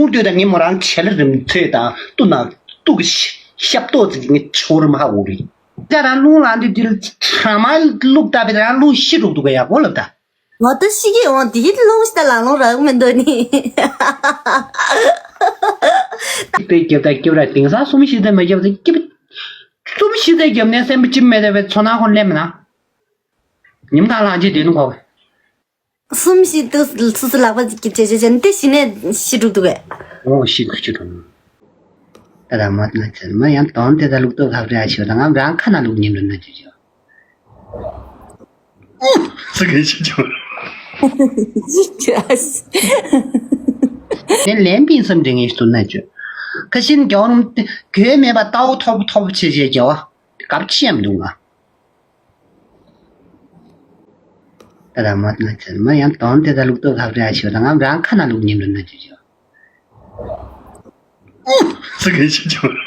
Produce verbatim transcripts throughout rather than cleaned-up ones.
ཁུངས་ལྟོས་དང་ངས་མོ་རང་ཆེ་ལ་རིམ་ཚོད་དང་ཏུ་ན་ཏུ་གི་ཤ་ཤབ་ཏོག་ཙི་ངས་ཆོ་རིམ་ཧ་འུ་རེད། ད་རང་རླུང་ལངས་དུས་དེ་ལ་ཚང་མ་བླུགས་བཏབ་པས་རང་རླུང་ཤི་འགྲོ་འདུག་ག་ཡག་པོ་ལབ་ད། ང་ད་ཤི་གི་འོང་དེ་ལོང་ཤི་ད་ལང་ལོང་རག་མི་འདུག་ནི། དེ་རྒྱབ་ད་རྒྱབ་ར་དེང་སང་གསུམ་ཤི་ད་མ་རྒྱབ་ད་རྒྱབ། གསུམ་ཤི་ད་རྒྱབ་ནས་སེམས་པ་ཅིམ་མེད་ད་བའི་ཚོ་ནང་ཁོ་སླེབས་མ་ན། ཉིམ་ཐག་ལངས་རྗེས་དེ་ནི་གོ། གསུམ་ཤི་ད་སུ་སུ་ལག་པ་ཅིག་གི་བྱེད་བྱེད་བྱེད་དེ་ཤི་ནས་ཤི་འགྲོ་འདུག་གས། ཨོ་ཤི་འགྲོ་ཤི་འགྲོ། ད་ད་མ་ན་ཚེ་མ་ཡང་དོན་དེ་ད་ལུག་ཏོ་ཁབ་རེ་ཨ་ཤི་ད་ང་རང་ཁ་ན་ལུག་ཉིམ་རེ་ན་ཅི་ཅི། ཙི་གེ་ཞིག་ཅུང་། དེ་ལན་པིན་སམ་འདྲེ་ངེས་སུ་ན་ཅུ། ཁ་ཤིན་རྒྱ་བོ་རུམ་གོས་མེད་པ་ཏའོ་ཐོབ་ཐོབ་ཆེ་ཆེ་རྒྱ་བ་གབ་ཆེ་ཡམ་འདུག་ང་། ད་ད་མ་ན་ཅན་མ་ཡང་དོན་དེ་ད་ལུག་ཏོ་ཁབ་རེ་ཨ་ཤི་ད་ང་རང་ཁ་ན་ལུག་ཉིན་རུ་ན་ཅུ་ཅུ། ཙི་གེ་ཞིག་ཅུང་།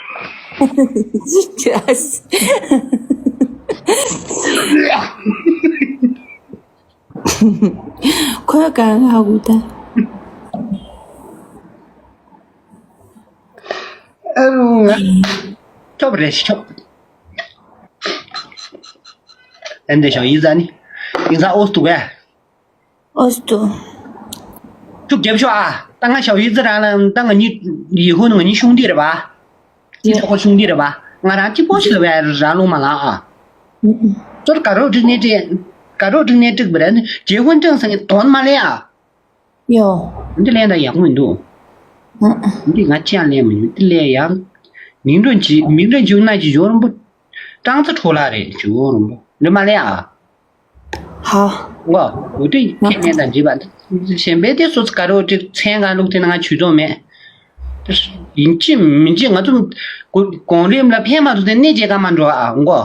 ཁོས་གང་ཧ་གོ་ད། ཨ་རུང་ང་། ཁྱོད་རེ་ཞིག་ཁྱོད། ཨན་དེ་ཤོ་ཡི་ཟ་ནི། ཡིན་ཟ་ཨོ་སྟུ་ག་ཨོ་སྟུ། ཐུག་རྒྱབ་ཤོག་ཨ། ད་ང་ཞའོ་ཡི་ཙི་རང་ལ་ད་ང་གཉིས་ཡི་ཧུ་ནི་ང་གཉིས་ཤུང་དི་རེད་པ། ཅི་ཐོག་ཤུང་དི་རེད་པ། ང་རང་གཅིག་པོ་ཞིག་ལ་བས་རང་ལུང་མ་ལང་ཨ། ཙོར་དགའ་རོགས་འགྲིག་ནས་འགྲིག་དགའ་རོགས་འགྲིག་ནས་འགྲིག་པ་རེད་ནི་རྗེ་ཧུན་ཀྲང་ཟེར་མཁན་དོན་མ་ལེན་ཨ། ཡོ། འདི་ལེན་ད་ཡག་པོ་མི་འདུག་འདི་ང་ཅི་ཡང་ལེན་མི་འདུག་འདི་ལས་ཡང་། མིང་འགྲོ་གྱི་མིང་འགྲོ་འཇུག་ན་གྱི་ཡོ་རོན་པོ། ཀྲང་ཙི་ཁྲོ་ལ་རེད་ཇུ་ཡོ་རོན་པོ་འདི་མ་ལེན་ཨ། ཧ། ཝ། འུ་དུ་ཁྱེད་ནས་དང་བྲིས་པ། གཞན་པའི་དེ་སོ་སོ་དགའ་རོགས་ཀྱི་མཚན་གང་བླུགས་དེ་ན་ང་ཇུས་གཏོང་མེད། ཡིན་གཅིག་མིན་གཅིག་ང་ཚོ་གོང་རིམ་ལ་ཕན་མ་ཐོགས་དེ་གནས་བཅས་ཀ་མ་འགྲོ་ཨ་མགོ།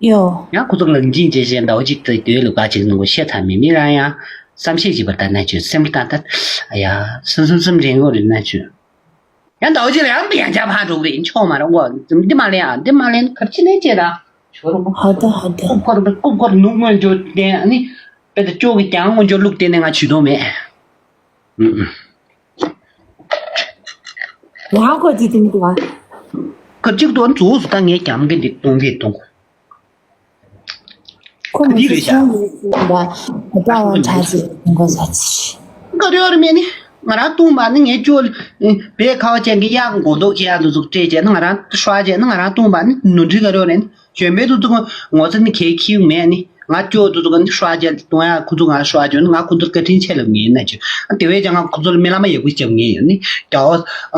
ཡོ། ཡང་ཁོ་ཚོ་ལག་འཇིན་བྱེད་བཞིན་ཟླ་བ་གཅིག་ཏུ་དུས་ལུག་ག་ཅིག་ནང་གོ་ཤེས་ཐ་མི་མི་རང་ཡང་བསམ་ཤེས་བྱེད་པར་ལྟ་ན་ཆོས་སེམས་ལྟ་ལྟ། ཨ་ཡ། སེམས་སེམས་སེམས་རེ་ངོ་རེ་ན་ཆོས། ཡང་ཟླ་བ་གཅིག་ལ་ཡང་ཡང་ཆ་ཕ་འགྲོ་གི་རེད་ཆོག་མ་རེད་མགོ། འདི་མ་ལེན་ཨ་འདི་མ་ལེན་གར་ཅི་ལེན་བྱེད་ད། ཆོ་རུ་མོ། ཧ་ད་ཧ་ད། རྐུབ་འཁོར་རྐུབ་འཁོར་ནུབ་སྔོན་འཇོག་བསྟན་ཨ་ནི། དཔེ་ད་ཅོག་གི་ཀྱང་སྔོན་འཇོག་བླུག་བསྟན་ནས་ང་ཇུས་གཏོང་མེད། ཨུ་ཨུ། ཡང་ཁོ་ཅི་དུང་དུ་བ། ཁ་ཅིག་ཏུ་ཨ་ནི་ཙུགས་སུ་ད་ངས་རྒྱམ་གི་འདི་གཏོང་གི་གཏོང་གོ། ཁོ་མི་འདི་རེད་ཤག་སོང་གི་སོང་བ་ད་བ་གྲ་ཅིག་གཏོང་གོ་ས་ཅི། ག་རེ་ཡོད་རེད་མེད་ནི། ང་རང་བཏུང་བ་ནི་ངས་ཅོ། བའི་ཁ་བ་ཅན་གི་གཡག་མགོ་འདོགས་ཁྱེད་ཡག་འདུ་ཚུགས་སྤྲད་བྱས་ན་ང་རང་ཤོག་བྱས་ན་ང་རང་བཏུང་བ་ནི་ནོར་འཁྲུལ་ག་རེ་ཡོད་རེད་ནི། གཞོན་པའི་དུ་ཚོ་ངོ་ཚ་ནི་གས་ཁྱིའུ་མེད་ནི། ང་ཅོ་དུ་ཚོ་ག་ནི་ཤོག་བྱས་གཏོང་ཡག་ཁོ་ཚོ་ང་ཤོག་བྱས་ནི་ང་ཁོ་ཚོར་བཀའ་དྲིན་ཆེ་ལབ་ངེས་ན་ཅི། དེ་བས་ཀྱང་ང་ཁོ་ཚོར་སྨོན་ལམ་ཡག་པོ་བརྒྱབ་ངེས་ཡོད་ནི། རྒྱ་བ་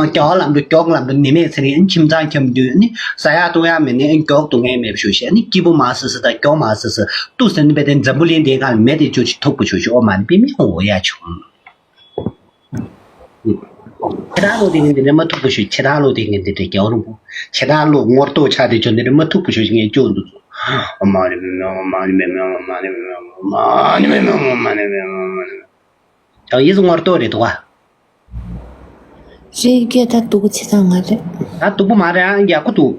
རྒྱ་བ་ལམ་དུ་མགྱོགས་ལམ་དུ་ནི་མེད་ཚེ་རིང་ཁྱིམ་ཚང་འཁྱམ་དུས་ནི་ཟ་ཡག་བཏུང་ཡག་མེད་ནི་མགྱོགས་དུ་ངེས་མེད་པ་ཞུ་བྱས་ནི་སྐྱིད་པོ་མ་སི་སི་དང་མགྱོགས་མ་སི་སི་ཏུ་ཟེར་ནི་བས་དེ་འཛམ་བུ་གླིང་དེའི་སྒང་ལ་མེད་དེ་ཅོ་ཅི་ཐུག་པོ་ཞུ་ཞུ་ཨོ་མ་ནི་པི་མི་ཧོ་ཡ་ཆུང་། ཁྱེད་རང་ལོ་དེ་ངན་དེ་འདྲ་མ་ཐུག་པོ་ཞུ། ཁྱེད་རང་ལོ་དེ་ངན་དེ་འདྲ་རྒྱལ་བ་རིན་པོ་ཁྱེད་རང་ལོ་ངོར་ལྟོ་ཆགས་དེ་ཅོ་འདི་འདྲ་མ་ཐུག་པོ་ཞུ་ཞིག་ངས་ཅོ་འདུག་ཚོ། ཨ་མ་ནི་མེ་མེ་མ་ནི་མེ་མེ་མ་ནི་མེ་མེ་མ་ནི་མེ་མེ་མ་ནི་མེ་མེ་མ་ནི་མེ་མེ། ཡིས་ངོར་ལྟོ་རེད་འདུག་ག་རེད་སྐད་ད་སྡུག་པོ་ཆེ་ཚང་ང་རེད། ད་སྡུག་པོ་མ་རེད་ཨང་ཡག་པོ་འདུག་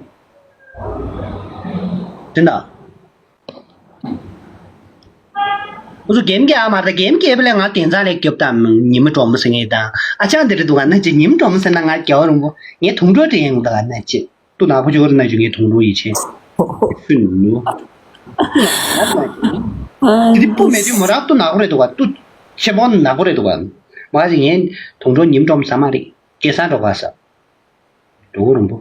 དྲན་ད། ཁོ་ཚོ་གེམ་རྒྱག་མ་རེད་གེམ་རྒྱག་པ་ལས་ང་དེང་སང་ལས་སྐྱོབ་དང་ཉི་མ་གྲོགས་མོ་ཟེར་ངེས་དང་ཨ་ཅག་འདི་རེད་འདུག་ག་ན་ཅི་ཉི་མ་གྲོགས་མོ་ཟེར་ན་ང་རྒྱལ་བ་རིན་པོ་ངའི་དུང་གྲོགས་དེ་ཡང་འདུག་ག་ན་ཅི་ཏུ་ནག་པོ་ཅོ་རེད་ན་ཅི་ངའི་དུང་གྲོགས་ཡིད་ཆེས་ཁྱོད་ནུ། དེ་སྤུ་མེད་དུས་མོ་རང་ཏུ་ནག་པོ་རེད་འདུག་ག་ཏུ་ཆེ་བོ་ནག་པོ་རེད་འདུག་ག་མ་གཞི་ངའི་དུང་གྲོགས་ཉིམ་གྲོགས་ཟ་མ་རེད་སྐལ་བཟང་གྲོགས་པ་ཟ། གྲོགས་རིན་པོ།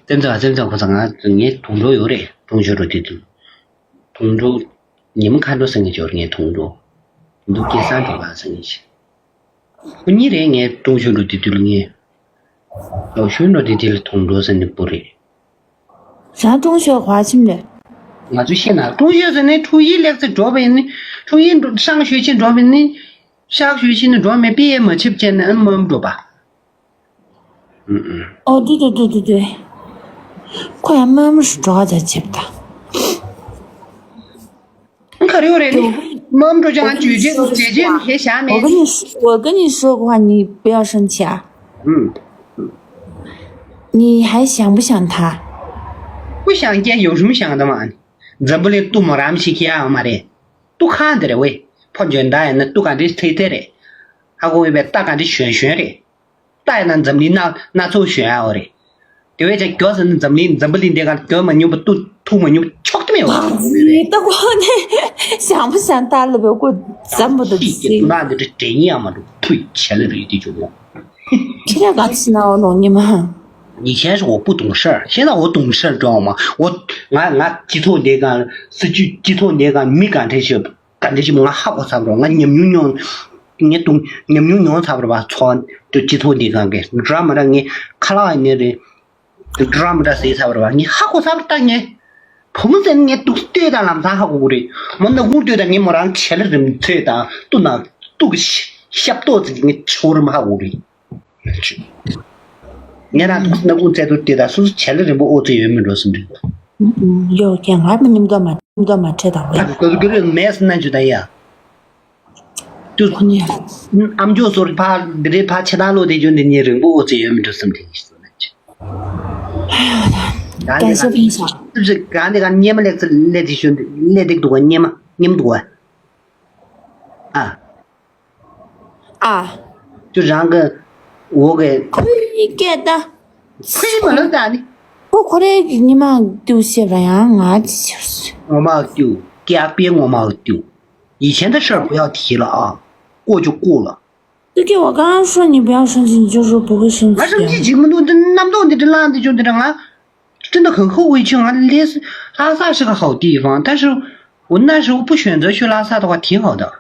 སེམས་ཚང་སེམས་ཚང་ཁོ་ཚང་ང་ངའི་དུང་གྲོགས་ཡོད་རེད་དུང་ཞོ་རུ་དེ་དུ། དུང་གྲོགས་ཉིམ་མཁའ་འགྲོ་ཟེར་ངེས་ཅོ་རེད་ངའི་དུང་གྲོགས། དུང་སྐལ་བཟང་གྲོགས་པ་ཟེར་ངེས་ཤི། ཁོ་གཉིས་རེད་ངའི་དུང་ཞོ་རུ་དེ་དུ་ལ་ངའི། ལོ་ཤུན་ནོ་དེ་དེ་ལ་དུང་འགྲོ་ཟེར་ནི་པོ་རེད། རང་ཀྲུང་ཞོ་ག་ཕྱིན་རེད། ང་ཚོ་ཤེས་ན་ཀྲུང་ཞོ་ཟེར་ནི་ཁྲུ་ཡི་ལེགས་ཚེ་འགྲོ་བ་ཡིན་ནི། ཁྲུ་ཡི་སྲང་ཞོ་ཆེ་འགྲོ་བ་ཡིན་ནི། ཤག་ཞོ་ཆེ་ནི་འགྲོ་མེད་པི་ཡེ་མ་ཆིབ་ཅན་ཨན་མམ་འགྲོ་པ། ཨོ་དུ་དུ་དུ་དུ་དུ། ཁོ་ཡང་མམ་ཞུ་འགྲོ་ག་ཆིབ་ད། ག་རེ་ཡོད་རེད་ནི། མམ་འགྲོ་ཅང་ཇུས་ཇེ་ཇེ་ཇེ་ཧེ་ཤ་མེད། 我跟你说，我跟你说个话，你不要生气啊。嗯。你还想不想他？不想见有什么想的嘛？འཛམ་བུ་གླིང་ཏུ་མོ་རམ་ཞིག་ཁྱེད་ཨ་མ་རེད། ཏུ་ཁ་འདི་རེད་ཝེ། ཕོ་འཇོན་ད་ཡིན་ན་ཏུ་ག་འདྲེ་ཐེ་ཐེ་རེད། ཧ་གོ་ཡོད་པས། རྟ་ག་འདྲ་གཞོན་གཞོན་རེད། རྟ་ཡིན་ན་འཛམ་གླིང་སྣ་སྣ་ཚོགས་གཞོན་ཡག་རེད། དེ་བས་ཀྱང་རྒྱོ་ཟེར་ན་འཛམ་གླིང་འཛམ་བུ་གླིང་འདི་ག་རྒྱོ་མ་མྱོང་པ་ཏུ་ཐུག་མ་མྱོང་པ་ཆོག་ཏུ་མེད་པ་ཟེར་རེད། ད་གོ་ནས་ཞང་པོ་ཞང་སྟག་ལ་བས་ཀོ་འཛམ་བུ་དུ་ཤིག་གི་ཟིན་ཐུག་ནག་འདི་འདྲ་དྲན་ཉེ་ཡང་མ་འགྲོ། ཕུད་བྱས་ལ་རེད་དེ་བྱུང་ངོ་། ཁྱེད་རང་ག་ཚི་ན་འོ་ནོ་ཉི་མ། ཉི་ཤན་ཤོག་འོ་སྤུ་དུང་ཧྲར་ཤེས་ན་འོ་དུང་ཧྲར་འགྲོ་མ་འོ། ང་ང་སྤྱི་ཚོགས་འདི་ག་སྲིད་ཇུས་སྤྱི་ཚོགས་འདི་ག་མི་ག་འདྲ་ཞིག་ག་འདྲ་ཞིག་ང་ཧ་གོ་ཚར་རོགས། ང་ཉམས་མྱོང་མྱོང་། ངས་དུང་ཉམས་མྱོང་མྱོང་ཚར་བ་རེད་པ། ཚོ་སྤྱི་ཚོགས་འདི་ག་གི་འདྲ་མ་འདྲ་ངས་ཁ་ལག་ཡིན་ནི་རེད། འདྲ་མ་འདྲ་ཟེར་ཚར་བ་རེད་པ། ངས་ཧ་གོ་ཚར་བ་ད་ངས་བུ་མོ་ཟེར་ན་ངས་འདུག་ལྟོས་དང་ལམ་སང་ཧ་གོ་གི་རེད། མོ་ནག་ཁུང་ལྟོས་དང་ངས་མོ་རང་བྱེད་ལ་རིམ་ཚོད་དང་སྟུ་ན་སྟུ་གི་ཤ་ཤབ་ཏོག་ཙིག་ངས་ཆོ་རིམ་ཧ་གོ་གི་རེད། ངས་རང་སྣ་ཁུང་རྩེ་དུ་དེ་དག་སོ་སོ་བྱེད་ལ་རིང་པོ་ཨོ་ཙི་ཡོད་མི་འགྲོ་བསམ་གྱི་འདུག་ཡོད་ཀྱང་ང་མི་ཉིམ་ལྡོག་མ་ཉིམ་ལྡོག་མ་ཁྲེལ་དང་བས། ང་གོ་གི་རེད་མེད་སྣ་འཇུ་ད་ཡ། ཏུ་ཁོ་ནི་ཨམ་ཅོག་ཟོར་ཕ་འདི་རེད་ཕ་ཆེ་ཐང་ལོ་དེ་ཇོ་འདི་ཉིན་རིང་པོ་ཨོ་ཙི་ཡོད་མི་འགྲོ་བསམ་གྱི་འདུག་གང་དེ་གང་ཉེ་མ་ལེགས་ཚེ་ལས་དེ་ཞུ་འདི་ལས་དེ་འདུག་ག་ཉེ་མ་ཉེམ་འདུག་ག་ཨ། ཨ། ཁྱོད་རང་གི་འོག་གི་ཁོའི་སྐད་ད། ཁོའི་མ་ལོ་ད་ནི། ཁོ་ཁོ་རའི་གི་ཉི་མ་ཏུ་ཤེས་པ་ཡང་ང་ཅི་ཤེས། ངོ་མ་ཏུ་ཀྱ་པེ་ངོ་མ་ཏུ། ཡི་ཆེན་ད་ཧྲར་བུ་ཡག་ཐི་ལ་ཨ། ཀོ་ཅུ་ཀོ་ལ། ཏུ་ཀེ་བ་གང་ཧྲོ་ཉི་བུ་ཡག་ཧྲོ་ཅིན་ཇོ་ཧྲོ་བུ་གི་ཧྲིན་ང་ཧྲང་ཅི་ཅིག་མི་འདུག་འདི་རྣམ་རྟོག་འདི་འདྲ་ལངས་འདི་ཅུང་འདི་འདྲ་ང་། 真的很后悔去俺来拉萨是个好地方，但是我那时候不选择去拉萨的话，挺好的。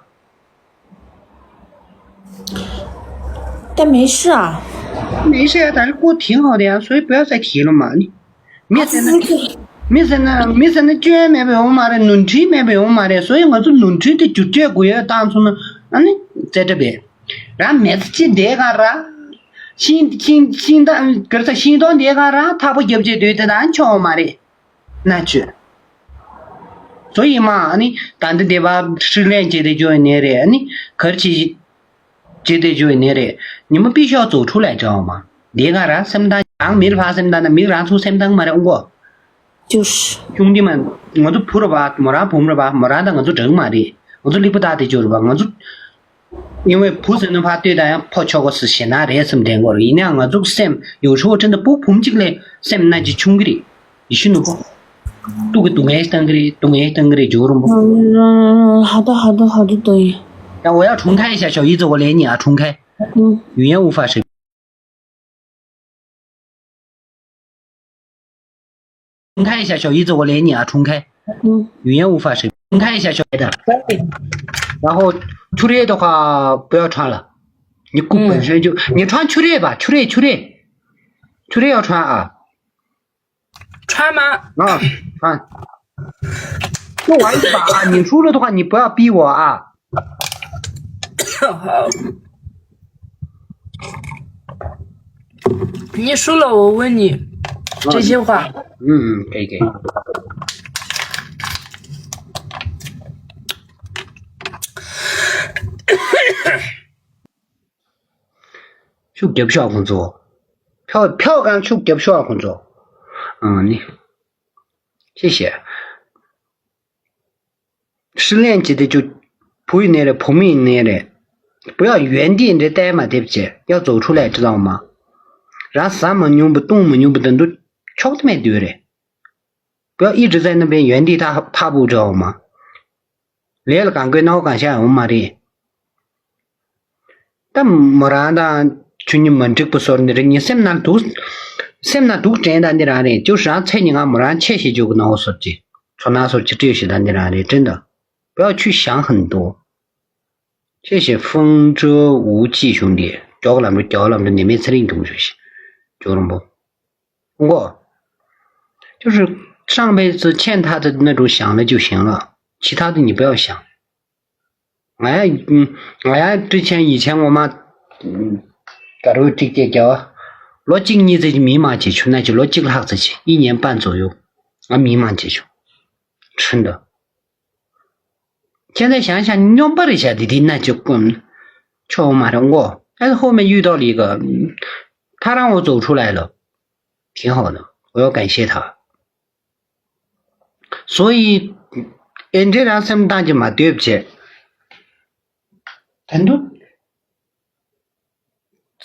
但没事啊。没事呀，咱是过挺好的呀，所以不要再提了嘛。你没事呢，没事呢，没事呢，捐没被我骂的，努力没被我骂的，所以我就努力的就这个月当中呢，啊，你在这边。 རང་མེད་ཅི་བསྡད་ག་ར། ཤིང་ཤིང་ཤིང་ད་གར་ས་ཤིང་སྡོང་བསྡད་ག་ར་ཐག་པ་རྒྱབ་ཅེས་སྡོད་དེ་དང་ཆོག་མ་རེད། ན་ཆོས། བཟོ་ཡིན་མ་ཨ་ནི་ད་འདི་བསྡད་པ་ཧྲི་ལན་བྱེད་དེ་འཇོག་ནས་རེད། ཨ་ནི་གར་ཅི་བྱེད་དེ་འཇོག་ནས་རེད། ཉི་མ་པི་ཤོག་རྫོགས་འཕྲུལ་ལས་འདྲ་བ་མ་བསྡད་ག་ར་སེམས་ཐག་ཡང་མིར་ཕ་སེམས་ཐག་ན་མིག་རང་ཚོ་སེམས་ཐག་མ་རེད་ཨོ་གོ། ཅུས། ཆུང་འདི་མ། ང་ཚོ་བུ་ར་བ་མོ་རང་བུ་མོ་ར་བ་མོ་རང་དང་ང་ཚོ་འགྲིག་མ་རེད། ང་ཚོ་ལིག་པ་བཏགས་ཏེ་བཅོས་ར་བ་ང་ཚོ། ཡིན་བའི་བུ་ཟེར་ན་ཕ་ལྟོས་དང་ཡང་ཕོ་ཆོག་གོ་སི་ཞེ་ན་རེད་སེམས་དྲན་གོ་རེད། ཡིན་ནའང་ང་ཚོ་སེམས་ཡོ་ཧྲོ་ཁྲིན་ཏུ་བུ་བུམ་གཅིག་ལས་སེམས་ན་ཅི་ཆུང་གི་རེད། ཡི་ཤུ་ནུ་པོ། ཏུ་གི་སྡུག་བསྔལ་བཏང་གི་རེད། སྡུག་བསྔལ་བཏང་གི་རེད་ཇོ་རུ་མོ།好的好的好的对。 ཡང་འོ་ཡ་ཁྲུང་ཁའི་ཤ་ཤོ་ཡི་ཙི་འོ་ལེ་ཉི་ཨ་ཁྲུང་ཁའི། 语言无法使用。 重开一下小姨子，我连你啊，重开。 语言无法使用，重开一下小姨子。然后秋叶的话不要穿了，你顾本身就，你穿秋叶吧，秋叶秋叶，秋叶要穿啊。穿吗？啊，穿。就玩一把啊，你输了的话，你不要逼我啊。 好，你输了，我问你这些话。嗯，可以可以。 ཤུགས་རྒྱབ་ཤོག་ཁོང་ཚོ། ཕྱོགས་ཕྱོགས་གང་ཤུགས་རྒྱབ་ཤོག་ཁོང་ཚོ། ཨང་ནི། ཤེས་ཤེས། ཧྲི་ལན་ཅི་དེ་ཅུ། བུ་ཡིན་ནའི་རེད་བུ་མོ་ཡིན་ནའི་རེད། བུ་ཡག་ཡོན་ཏན་འདྲེ་བལྟས་མ་དེབ་ཅེ་ཡག་རྫོགས་འཕྲུལ་ལས་ཁྲི་ལའོ་མ། རང་ཟ་མ་མྱོང་བུ་བཏུང་མ་མྱོང་བུ་དེ་འདུ་ཆོག་ཏུ་མེད་དུས་རེད། བུ་ཡག་ཨི་འདྲི་ཟའི་རྣམ་པའི་ཡོན་ཏན་ད་ཕ་བུ་འདྲ་འོ་མ། ལས་ལ་གང་དགོས་སྣང་བ་གང་ཤར་ཡོང་མ་རེད། ད་མོ་རང་དང་ཆུ་ཉི་མ་འགྲིག་པོ་སོར་འདི་རེད། ངའི་སེམས་ནང་དུག་སེམས་ནང་དུག་དྲན་ད་འདི་རང་རེད། ཅུ་རང་ཚེ་ཉི་ང་མོ་རང་ཆེ་ཞེ་རྒྱུ་གི་ནང་བོ་སོར་གྱི་ཚོ་ནང་སོར་གྱི་སྤྲེའུ་ཞེ་ད་འདི་རང་རེད་དྲན་ད། བོད་ཆུ་ཞང་ཧན་དོ། ཆེ་ཞེ་ཧྥང་ཀྲོ་ཝུ་ཅི་ཞུང་འདི་ཇོག་ལམ་རུ་ཇོག་ལམ་རུ་ནི་མེ་ཚེ་རིང་དུང་ཞུ་ཞེ་ཇོ་རོང་པོ། ཨོ། 就是上辈子欠他的那种想了就行了，其他的你不要想。 ང་ཡང་ང་ཡང་之前以前ངོ་མ་ད་རུང་ཀྲིག་ཀྱེ་རྒྱ་བ་ལོ་གཅིག་གཉིས་ཙམ་གྱི་མི་མང་བྱེད་ཆུ་ན་ཅི་ལོ་གཅིག་ལྷག་ཙམ་བྱེད་一年半左右ང་མི་མང་བྱེད་ཆུ་ཁྲིན་དུ་ཁྱེད་ཚོ་想想སྨྱོན་པ་རེད་བྱ་དེ་དེ་ན་ཅི་ཀུན་ཆོག་མ་རེད་ངོ་ཨེ་后面遇到了一个他让我走出来了挺好的我要感谢他 所以ཨེ་འདྲེ་རང་སེམས་བཏང་གི་མ་སྡོད་བྱས། ད་དུང་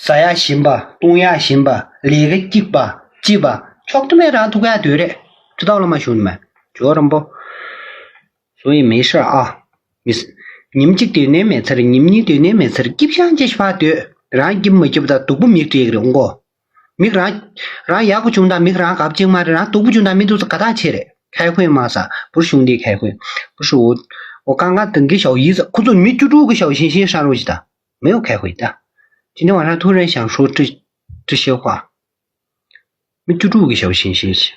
ཟ་ཡག་ཞིམ་པ། བཏུང་ཡག་ཞིམ་པ། ལས་ཀ་སྐྱིད་པ། སྐྱིད་པ། ཆོག་ཏུ་མེད་རང་ཐུག་ཡག་དུས་རེད། ཅི་ལྟར་ལ་མ་ཞུ་ནི་མེད། ཇོ་རིན་པོ། 所以没事啊。 མི་ཉིན་གཅིག་སྡོད་ནས་མེད་ཚར། ཉིན་གཉིས་སྡོད་ནས་མེད་ཚར། སྐྱིད་ཤང་ཅེས་ཕར་སྡོད། རང་སྐྱིད་མ་སྐྱིད་ད་སྡུག་པོ་མིག་བྲིས་རེད་འགོ། མིག་རང་རང་ཡག་པོ་བྱུང་ད་མིག་རང་གབ་ཅིག་མ་རེད། རང་སྡུག་པོ་བྱུང་ད་མི་འདུག་ས་ག་ད་ཆེ་རེད། 开会吗 ས་不是兄弟开会。 不是我我刚刚等个小姨子 ཁོ་ཚོ་མི་བཅུ་དྲུག་གི་小星星上路去的。 没有开会的。 今天晚上突然想说这这些话。 མི་བཅུ་དྲུག་གི་ཞབས་ཞིང་ཞིག་ཅི།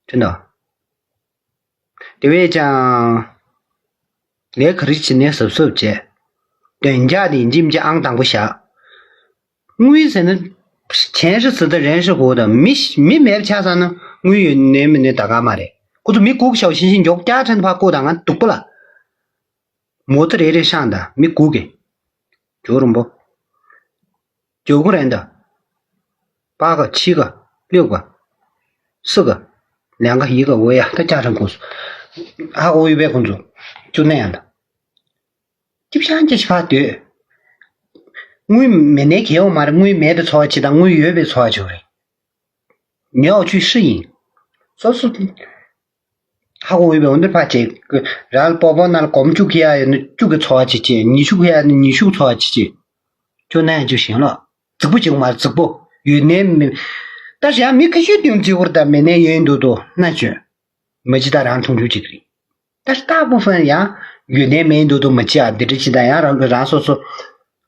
དྲན་དང་། དེ་བས་ཀྱང་། ལས་ག་རེ་བྱེད་ནས་གཟབ་གཟབ་བྱས། དོན་རྒྱག་དེ་འཇིམ་གྱི་ཨང་དང་པོ་བཞག་དངུལ་ཟེར་ན། ཆེན་ཧྲི་སི་ཏི་རན་ཧྲི་གོ་དང་མི་མི་མེད་ཆ་ས་ན་དངུལ་ཡོད་ནས་མི་ནས་ད་ག་མ་རེད། ཁོ་ཚོ་མི་གུག་ཞབས་ཞིང་ཞིང་མགྱོགས་བསྐྱར་ཕྲན་ཕ་ཀོ་དང་ང་སྡུག་པོ་ལ། མོ་ཏི་རེ་རེ་ཤང་དང་མི་དགུ་གི། ཇོ་རིན་པོ། ཇོ་གུ་རེན་དང་། པ་ག་ཆི་ག་ལིའུ་ག་སི་ག་ལན་ག་ཡི་ག་འོ་ཡ་ད་ཅག་རིན་གོ་སུ། ཧ་གོ་ཡི་བས་ཁོང་ཚོ། ཅུ་ནེ་ཡང་དང་། ཅིབ་ཤང་ཅི་ཕ་དོད། དངུལ་མེད་ནའི་གལ་འོང་མ་རེད། དངུལ་མེད་པའི་འཚོ་བ་བྱེད་དང་དངུལ་ཡོད་པའི་འཚོ་བ་བྱེད་རེད། 你要去适应。 སོ་སོ། ཧ་གོ་ཡོད་པའི་འོ་འདིར་ཕར་བྱེད། རང་ལ་སྤོ་བོ་ན་ལ་གོམ་བཅུ་ཁེ་ཡ་ཡོད་ན་བཅུ་གི་འཚོ་བ་བྱེད་ཅེས། ཉི་ཤུ་ཁེ་ཡ་ཡོད་ན་ཉི་ཤུ་འཚོ་བ་བྱེད་ཅེས། ཁྱོད་ན་ཡང་ཅིག་ཞེན་ལོ། རྫིག་པོ་བྱེད་དགོས་མ་རེད་རྫིག་པོ། ཡོད་ནའི་མི། ད་གཞན་མི་ཁ་ཤས་དོན་རྫིག་པོར་ད་མེད་ནའི་ཡོད་འདུག་དོ་ན་ཁྱོད། མ་ཅི་ད་རང་མཐོང་རྒྱུ་ཅིག་རེད། ད་ལྟ་བུ་ཧྥན་ཡང་ཡོད་ནའི་མེད་འདུག་དོ་མ་ཅི་ཨ་འདི་འདྲ་ཅི་ད་ཡང་རང་རང་སོ་སོ།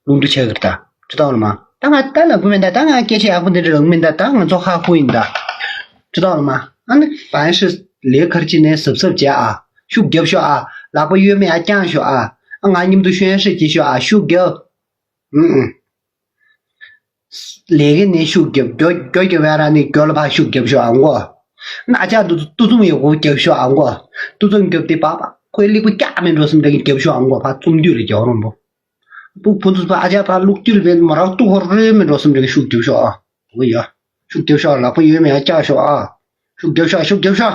རླུང་འདུ་ཆེ་གི་རེད་ད། ཅི་ལྟ་བ་ལ་མ། ད་ང་ད་ལབ་གི་མིན་ད། ད་ང་སྐད་ཆ་ཡག་པོ་འདི་འདྲ་ལབ་གི་མིན་ད། ད་ང་ཚོ་ཧ་ཧུ་ཡིན་ད། ཅི་ལྟ་བ་ལ་མ། ཨ་ནི་ཕན་ཧྲི་ལས་ཁར་ཅི་ནས་གཟབ་གཟབ་བྱས་ཨ། ཤུགས་རྒྱབ་ཤོག་ཨ། ལག་པ་གཡོན་མའི་ཨ་རྐྱང་ཤོག་ཨ། ཨ་ང་མཉམ་དུ་ཤོན་ཧྲི་གྱིས་ཤོག་ཨ། ཤུགས་རྒྱབ། ཨུ་ཨུ། ལས་ཀ་ནས་ཤུགས་རྒྱབ། རྒྱོ་རྒྱོ་རྒྱབ་ཡ་ར་ནི་རྒྱོ་ལ་ཕར་ཤུགས་རྒྱབ་ཤོག་ཨ་མགོ། ན་ཅག་ཏུ་ཏུ་ཙུམ་ཡོད་གོ་རྒྱབ་ཤོག་ཨ་མགོ། ཏུ་ཙུམ་རྒྱབ་དེ་པ་པ་ཁོའི་ལིག་པ་སྐྱག་མིན་འགྲོ་སེམས་ཁྲལ་གྱིས་རྒྱབ་ཤོག་ཨ་མགོ། ཕར་ཙུམ་དུས་རེ་རྒྱབ་རོང་པོ། སྤུ་ཕུན་ཚོགས་པ་ཨ་ཅག་ཕར་ལུག་དུས་རེ་མ་རག་ཏུ་ཧོར་རེ་མིན་འགྲོ་སེམས་ཁྲལ་གྱིས་ཤུགས་རྒྱབ་ཤོག་ཨ། འོ་ཡ། ཤུགས་རྒྱབ་ཤོག་ལག་པ་ཡོད་མེད་ཡ་བཀྱག་ཤོག་ཨ། ཤུགས་རྒྱབ་ཤོག་ཤུགས་རྒྱབ་ཤོག་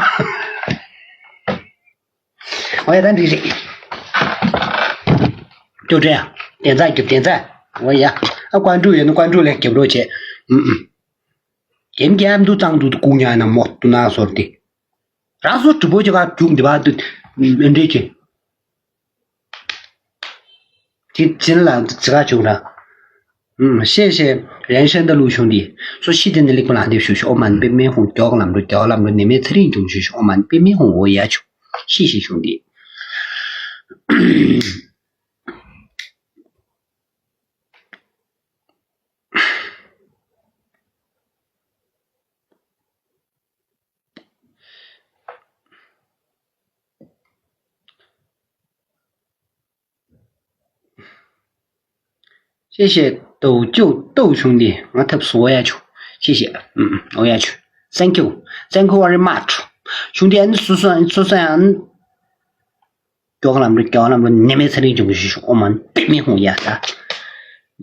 འོ་ཡ་ད་འགྲིག་རེད། ཅོ་ཀྲེ་ཡ། བདེན་རྩ་རྒྱུ་བདེན་རྩ། འོ་ཡ། ཨ་ཀོན་ཀྲུག་ཡོད་ན་ཀོན་ཀྲུག་ལས་རྒྱབ་རོགས་བྱེད། ཨུམ་ཨུམ། རྒྱན་རྒྱན་འདུག་གཙང་འདུག་ཏུ་ཀུ་ཉ་ན་མོ་ཏུ་ན་སོར་ཏེ། རང་སོ་གྲུ་པོ་ཅི་ག་བཅུག་འདི་བ་ཏུ་འདྲེ་ཅི། དེ་ཅིན་ལ་ཙི་ག་བཅུག་ར། ཨུམ། ཤེས་ཤེས་རན་ཤན་ད་ལུ་ཤུང་དི། སོ་ཤི་དེ་ནི་ལིག་པ་ལ་འདེབས་ཤུ་ཤུ་ཨོ་མན་པེ་མེ་ཧུང་མགྱོགས་ལམ་རུ་མགྱོགས་ལམ་རུ་ནི་མེ་ཚེ་རིང་འབྱུང་ཤུ་ཤུ་ཨོ་མན་པེ་མེ་ཧུང་འོ་ཡ་ཆུ། ཤི་ཤི་ཤུང་དི། ཤེས་ཤེས་ཏོ་ཅོ་ཏོ་ཤུང་དི་ང་ཐབས་སུ་འོ་ཡ་ཆུ། ཤེས་ཤེས་ཨུམ་ཨུམ་འོ་ཡ་ཆུ། Thank you. Thank you very much. ཤུང་དི་ཨན་སུ་སུ་ཨན་སུ་སུ་ཨན། མགྱོགས་ལམ་རུ་མགྱོགས་ལམ་རུ་ནེ་མེ་ཚེ་རིང་འབྱུང་གི་ཞུ་ཞུ་ཨོ་མན་པེ་མེ་ཧུང་ཡ་ད།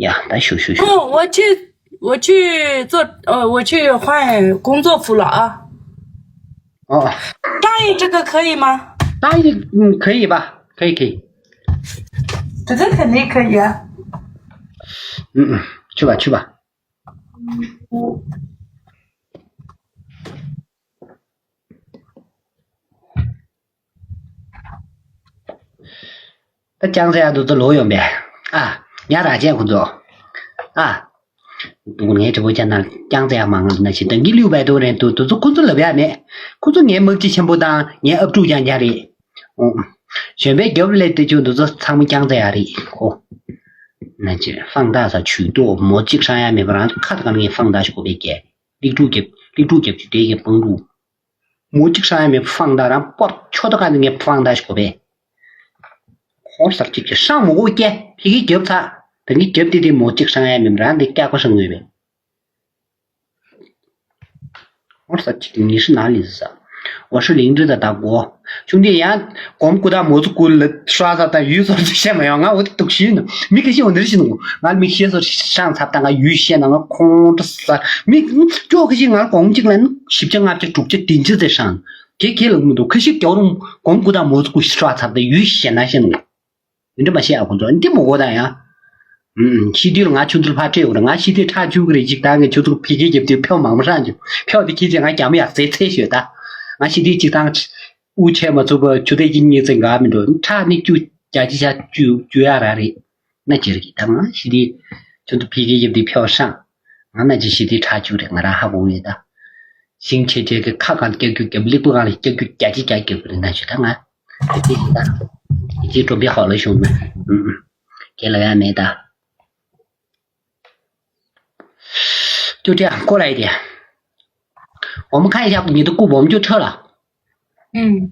ཡ་ད་ཞུ་ཞུ་ཞུ། 不，我去，我去做，呃，我去换工作服了啊。哦，张姨，这个可以吗？张姨，嗯，可以吧？可以，可以。这个肯定可以啊。嗯嗯，去吧，去吧。 ད་ཅང་ཙེ་ཡ་འདུ་ཚོ་ལོ་ཡོང་པས། ཨ། ཉ་ར་ཅན་ཁོ་ཚོ། ཨ། ངའི་དྲི་བོ་ཅན་ན་ཅང་ཙེ་ཡ་མང་ང་ན་ཞིག་དང་གི་ལུས་པའི་དོ་རེད་འདུག་དུ་ཚོ་ཁོ་ཚོ་ལབ་ཡ་མེད། ཁོ་ཚོ་ངའི་མག་ཅི་ཆེན་པོ་དང་ངའི་ཨབ་ཕྲུག་ཅང་ཅང་རེད། ཨོ། གཞོན་པའི་རྒྱབ་ལས་དེ་ཆུ་འདུ་ཚོ་ཚང་མ་ཅང་ཙེ་ཡ་རེད་ཁོ། ན་ཅི་ཧྥང་ཏ་ས་ཆུ་ཏོ་མོ་གཅིག་ཧྲང་ཡ་མེད་པ་རང་ཁ་དང་ངའི་ཧྥང་ཏ་ཞིག་གོ་བས་ཀྱེ། ལིག་ཕྲུག་རྒྱབ་ལིག་ཕྲུག་རྒྱབ་ཀྱི་དེ་གི་པང་ལུ། མོ་གཅིག་ཧྲང་ཡ་མེད་ཧྥང་ཏ་རང་པོར་ཆོ་ཏོ་ག་ནི་ངའི་ཧྥང་ཏ་ཞིག་གོ་བས། ཁོང་སར་གཅིག་གི་ཧྲང་མོ་གོ་ཀྱེ་ཕི་གི་རྒྱབ་ཚ། ད་ནི་རྒྱབ་དེ་དེ་མོ་གཅིག་ཧྲང་ཡ་མེད་རང་དེ་སྐྱག་པ་ཧྲང་ངོས་བས། ཁོང་སར་གཅིག་གི་ཉི་ཧྲི་ན་ལི་ཟ། འོ་ཧྲི་ལིང་ཏྲི་ད་ད་གོ། ཆུང་དེ་ཡང་གོམ་ཀུ་དང་མོ་ཚོ་ཀུ་ལ་ཧྲ་ས་དང་ཡུལ་ཚོར་ཚོ་བཤད་མ་ཡོང་ང་འོ་དེ་དུག་ཤི་ནུ་མི་ཁ་ཤི་འོ་འདིར་ཤི་ནུ་ང་མི་ཤེས་སོ་ཧྲང་ཚབ་དང་ང་ཡུལ་བཤད་ན་ང་ཁོང་ཏྲ་ས་མི་ཅོ་ཁ་ཤི་ང་གོང་གཅིག་ལ་ནི་བཞི་བརྒྱ་ལྔ་བརྒྱ་དྲུག་བརྒྱ་བདུན་བརྒྱ་ཚེ་ཧྲང་དེ་ཁས་ལ་མི་འདུག་ཁ་ཤི་རྒྱ་རུང་གོམ་ཀུ་དང་མོ་ཚོ་ཀུ་ཧྲ་ཚབ་དང་ཡུལ་བཤད་ན་ཤི་ནུ་མི་འདྲ་མ་ཤེས་ཨ་ཁོང་ཚོ་འདི་མོ་གོ་དང་ཡང་། ཨུམ། ཤི་དུས་ལ་ང་ཁྱོད་ཚོར་ཕར་སྤྲད་ཡོང་རེད། ང་ཤི་དུས་ཁྲག་བཅུག་གི་རེད། ཅིག་ཏང་གི་ཁྱོད་ཚོ་ཕི་གི་རྒྱབ་དུས་ཕྱོགས་མང་པོ་ཧྲང་རྒྱུ་ཕྱོགས་དེ་ཁྱེད་ཚོས་ང་རྒྱ་མོ་ཡག་ཟེར་ཚེ་ཤོད་ད། ང་ཤི་དུས་ཅིག་ཏང་དབུ་ཆད་མ་ཚུགས་པ་ཆུ་དེ་གི་གཉིས་ཚེ་འགའ་མི་འགྲོ། ཁྲག་ནི་བཅུ་བརྒྱ་ཅི་བྱ་བཅུ་བཅུ་ཡག་ར་རེད། ན་ཅི་རེད་ད། ང་ཤི་དུས་ཁྱོད་ཚོ་ཕི་གི་རྒྱབ་དུས་ཕྱོགས་ཧྲང་། ང་ན་ཅི་ཤི་དུས་ཁྲག་བཅུག་རེད། ང་རང་ཧ་གོ་ཡོད་ད། ཞིང་ཆེ་ཆེ་གི་ཁ་གང་སྐྱག་རྒྱུ་རྒྱབ་ལེགས་པོ་གང་ལ་སྐྱག་རྒྱུ་བརྒྱ་ཅི་བརྒྱ་རྒྱབ་རེད། ན་ཅི་ད་ང་དེ་ཅི་ད་དེ་ཅི་གྲོམ་པའི་ཧོ་ལ་ཤོང་ན་ཨུམ་ཨུམ་ཁྱེད་ལ་ཡ་མེད་ད། ཅོ་ཅེ་ཀོ་ལའི་དེ། 我们看一下你的 顾 我们就撤了。 ཨུམ།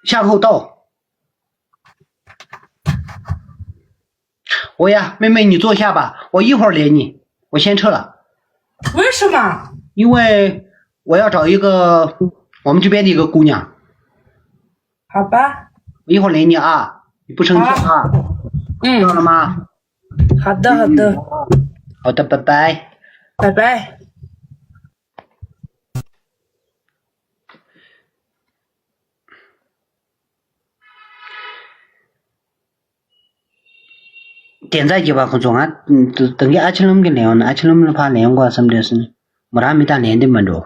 向后倒。 我呀，妹妹，你坐下吧，我一会儿连你，我先撤了。 为什么？ 因为我要找一个我们这边的一个姑娘。 好吧。 我一会儿连你啊，你不生气啊？ 好。 嗯。 知道了吗？ 好的，好的。 好的，拜拜。 拜拜。 བདེན་རྩ་སྐྱེས་པ་ཁོ་ཚོ་ང་ད་གིན་ཨ་ཆི་ལུམ་གྱི་ལན་ཡོང་ན། ཨ་ཆི་ལུམ་ལ་ཕར་ལན་དགོས་བསམ་དུས་སུ་མོ་རང་མི་དང་ལན་འདི་མ་འགྲོ།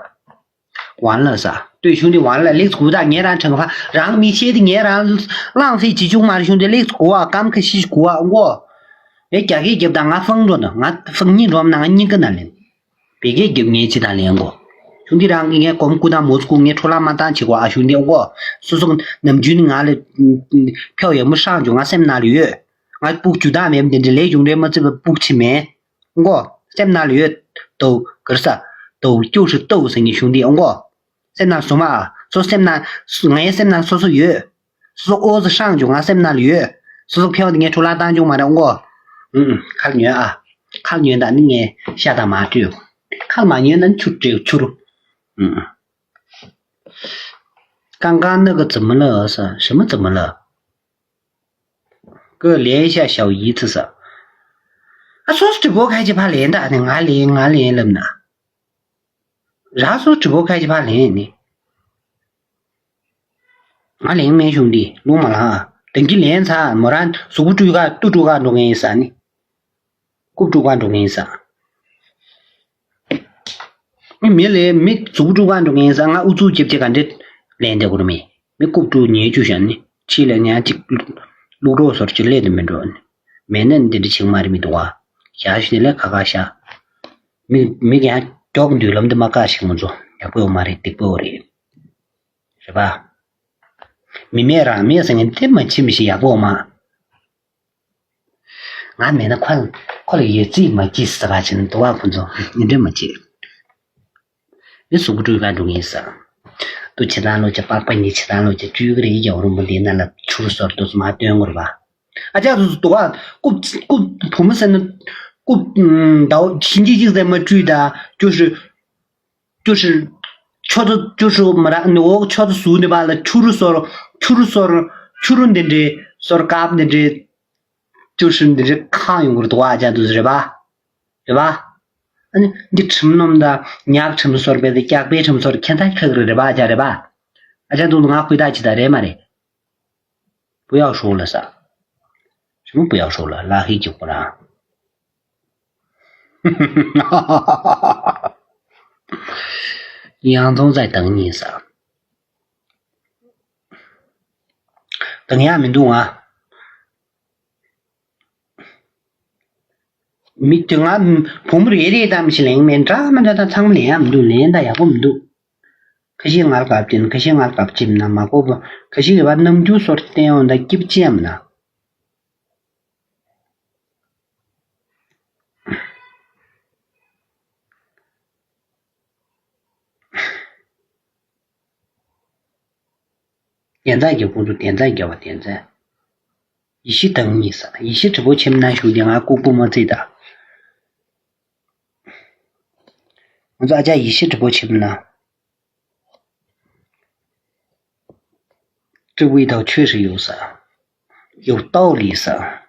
完了 ས། ལྟོས་བྱུང་དེ་完了 ལེགས་གོ་ད། ངས་རང་ཁྲང་ཧྥ་རང་མི་ཤེས་དེ་ངས་རང་བླངས་སེ་ཅི་བྱུང་མ་རེད། བྱུང་དེ་ལེགས་གོ་བ་སྐམ་ཁ་ཤི་གོ་བ་མགོ། ངས་རྒྱ་སྐད་རྒྱབ་དང་ང་ཧྥང་འགྲོ་ན་ང་ཧྥང་གཉིས་འགྲོ་ན་ང་གཉིས་ཀ་ན་ལེན། བི་གེ་རྒྱབ་ངས་ཅི་དང་ལེན་གོ། གཞུང་འདི་རང་གི་ངས་གོམ་སྐུ་དང་མོ་སྐུ་ངས་འཕྲོ་བརླག་མ་བཏང་བྱེད་གོ་ཨ། གཞུང་འདི་ཨོ་སོ་སོ་ནམ་རྒྱུན་ནི་ང་ལ་ཕྱོགས་ཡག་མོ་ཧྲང་བྱུང་ང་སེམས་ནང་ལ་ཡོད། ང་སྤུག་ཇུ་དག་མེད་དེ་འདྲ་ལས་གཞུང་འབྲེལ་མ་བརྩིས་པ་སྤུག་ཆི་མེད། ཨོ་སེམས་ནང་ལ་ཡོད། དོ་གར་ས་དོ་ཅོ་ཧྲི་དོ་ཟེར་ངས་གཞུང་འདི་ཨོ་སེམས་ནང་སོ་མ་ཨ་སོ་སེམས་ནང་ངའི་སེམས་ནང་སོ་སོ་ཡོད། སོ་སོ་ཨོ་ཟི་ཧྲང་བྱུང་ང་སེམས་ནང་ལ་ཡོད། སོ་སོ་ཕེའོ་དེ་ངས་འཕྲོ་བརླག་བཏང་བྱུང་མ་རེད་ཨོ། ཨུ་ཨུ་ཁ་ལ་ཉོན་ཨ། ཁ་ལ་ཉོན་དང་ནི་ངས་ཤ་དང་མ་སྤྲོད། ཁ་ལ་མ་ཉོན་ན་ཆུ་སྤྲོད་ཆུ་རུ། ཨུ་ཨུ། 刚刚那个怎么了 ས། 什么怎么了？给我连一下小姨子 ས། ཨ་སོ་སོ་直播开ཅི་ཕ་ལེན་ད་ནི་ང་ལེན་ང་ལེན་ལབ་ན། རང་སོ་སོ་直播开ཅི་ཕ་ལེན་ནི། ང་ལེན་མེད་གཞུང་འདི་ལུང་མ་ལང་ཨ། དེང་གི་ལེན་ཚ་མོ་རང་གཟུགས་པོ་སྤྲུལ་ག་ཏུ་སྤྲུལ་ག་འགྲོ་མཁན་ཡིན་ས་ནི། རྐུབ་སྤྲུལ་ག་འགྲོ་མཁན་ཡིན་ས། མི་མི་ལས་མི་གཟུགས་པོ་སྤྲུལ་ག་འགྲོ་མཁན་ཡིན་ས། ང་ཨུ་ཚུགས་རྒྱབ་ཅེ་ག་འདྲེ་ལེན་དེ་གོ་རུ་མེད། མི་རྐུབ་སྤྲུལ་ཉེས་བཅུ་བཞག་ནི་ཕྱི་ལ་ཉག་གཅིག་བླུག་རོགས་སོར་གཅིག་ལས་དེ་མི་འགྲོ་ནི། མེད་ན་འདི་འདྲ་ཆིག་མ་རེད་མི་འདུག་བ། བཞག་ཤི་ནི་ལས་ཁ་ཁ་བཞག་མི་མི་ཡང་མགྱོགས་མདུན་ལམ་དུ་མ་བཀག་ཤིག་ང་ཚོ་ཡག་པོ་ཡོད་མ་རེད་སྡིག་པོ་རེད། རེད་པ། མི་མེད་རང་མེད་ཟེར་མཁན་དེ་མ་ཕྱི་མི་ཤི་ཡག་པོ་མ། ང་མེད་ན་ཁོ་ཁོ་ལ་ཡོད་རྩིས་མ་གྱིས་ཟེར་བ་ཕྱིན་འདུག་བ་ཁོ་ཚོ་ཡིན་འདྲེ་མ་བྱེད། མི་གཟུགས་པོ་སྤྲུལ་ག་འགྲོ་ངེས་ཟེར། ཏུ་ཕྱི་ཐང་ལོ་ཅེ་པགས་པ་ཉི་ཕྱི་ཐང་ལོ་ཅེ་བཅུ་གི་རེ་ཡི་རྒྱ་རུམ་པོ་འདི་ན་ལ་ཆུར་སོར་དུ་མ་སྟོན་དགོས་རེད་པ། ཨ་ཅག་ཏུ་འདུག་བ་རྐུབ་རྐུབ་བུ་མོ་ཟེར་ན་རྐུབ་ཟླ་བ་ཕྱི་འཇིག་ཅིག་ཟེར་མ་བཅུས་ད་ཅོ་ཧྲི། ཅོ་ཧྲི། ཆོ་ཏོ་ཅོ་ཧྲི་མ་ར་ནི་འོག་ཆོ་ཏོ་ཟུག་ནི་བ་ལ་ཆུ་རུ་སོར་ཆུ་རུ་སོར་ཆུ་རུ་འདི་འདྲེ་སོར་ཀབ་འདི་འདྲེ་ཅོ་ཧྲི་འདི་འདྲེ་ཁ་ཡོང་གི་རེད་དོ་ཨ་ཅག་ཏུ་རེད་པ། རེད་པ། ཨ་ནི་འདི་ཁྲིམས་ནོམ་ད་ཉག་ཁྲིམས་སོར་པའི་ད་སྐྱག་པའི་ཁྲིམས་སོར་ཁྱེད་ད་ཁག་རེད་པ་ཨ་ཅག་རེད་པ། ཨ་ཅག་ཏུ་ང་ཁུ་ད་ཅི་ད་རེད་མ་རེད། 不要说了 ས། 什么不要说了 ལ་ཧི་ཅི་ཁོ་རང་ཡང་ཐོང་ཚད་དང་ཉིན་ས། དང་ཡང་མི་འདུག་ང་། མི་དེ་ང་བུ་མོ་རེ་རེ་དང་མི་ཞིག་ལེན་མེད་འདྲ་མི་འདྲ་དང་ཚང་མ་ལེན་ཡང་མི་འདུག་ལེན་ད་ཡག་པོ་མི་འདུག་ཁ་ཤས་ང་ལ་བཀབ་ཅིན་ཁ་ཤས་ང་ལ་བཀབ་ཅིན་ན་མ་གོ་བ་ཁ་ཤས་ཀྱི་བ་རྣམ་འགྱུར་སོར་བསྟན་འོང་ད་སྐྱིབ་ཅི་ཡམ་ན། བདེན་རྩ་རྒྱབ་ཁོང་ཚོ་བདེན་རྩ་རྒྱབ་པ་བདེན་རྩ། ཡེ་ཤེས་དང་གཉིས་ས་ཡེ་ཤེས་དྲི་བོ་ཆེམ་ན་ཞུ་དེ་ང་ལྐུགས་པོ་མ་བརྩིས་ད། ང་ཚོ་ཨ་ཅག་ཡེ་ཤེས་དྲི་བོ་ཆེམ་ན། 这味道确实有啥？有道理啥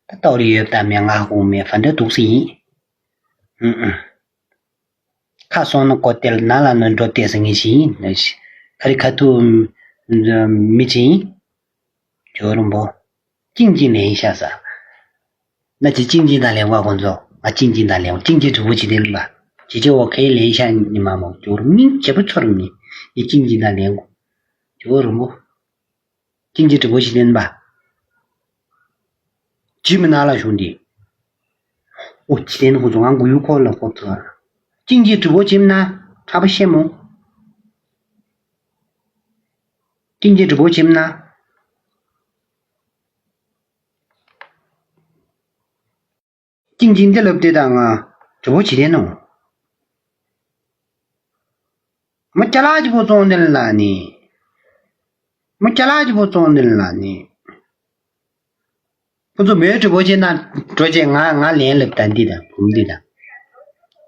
？ད་ཏོག་ལི་ཡོད་དམ་མེད་ང་ཧུང་མེད་ཧྥན་ཏེ་འདུག་སེ་ཡིན། ཨུ་ཨུ། ཁ་སོང་ན་ཀོ་ཏེལ་ན་ལ་ན་འགྲོ་ཏེ་ཟེར་ངེས་ཤིག་ཡིན། ཁ་རི་ཁ་ཐུ་མི་ཅི་ཡིན། ཇོ་རུམ་པོ། ཅིང་ཅིང་ལེན་ཤ་ས། ན་ཅི་ཅིང་ཅིང་དང་ལེན་གོ་ཁོང་ཚོ། ང་ཅིང་ཅིང་དང་ལེན་གོ། ཅིང་ཅིང་དྲི་བོ་ཅི་ལེན་པ། ཅི་ཅི་འོ་ཁའི་ལེན་ཤ་ཉི་མ་མོ་ཇོ་རུ་མིང་ཇེ་པོ་ཚོར་མི་ཡི་ཅིང་ཅིང་དང་ལེན་གོ། ཇོ་རུ་མོ། ཅིང་ཅིང་དྲི་བོ་ཅི་ལེན་པ། ཇི་མི་ན་ལ་ཞུང་དི། འོ་ཅི་ལེན་ཁོང་ཚོ་ང་གུ་ཡུ་ཁོ་ལ་ཁོ་ཚོ། ཅིང་ཅིང་དྲི་བོ་ཅི་མི་ན་ཁྲ་པ་ཤེ་མོ། ཅིང་ཅིང་དྲི་བོ་ཅི་མི་ན། ཅིང་ཅིང་འདི་ལབ་དེ་དང་ང་དྲི་བོ་བྱེད་དེ་ནོ། མོ་ཅ་ལག་ཅི་པོ་བཙོང་དེ་ལ་ནི། མོ་ཅ་ལག་ཅི་པོ་བཙོང་དེ་ལ་ནི། ཁོ་ཚོ་མོའི་དྲི་བོ་བྱེད་ན་འགྲོ་བྱེད་ང་ང་ལན་ལབ་དང་འདི་དང་བུམ་འདི་དང་།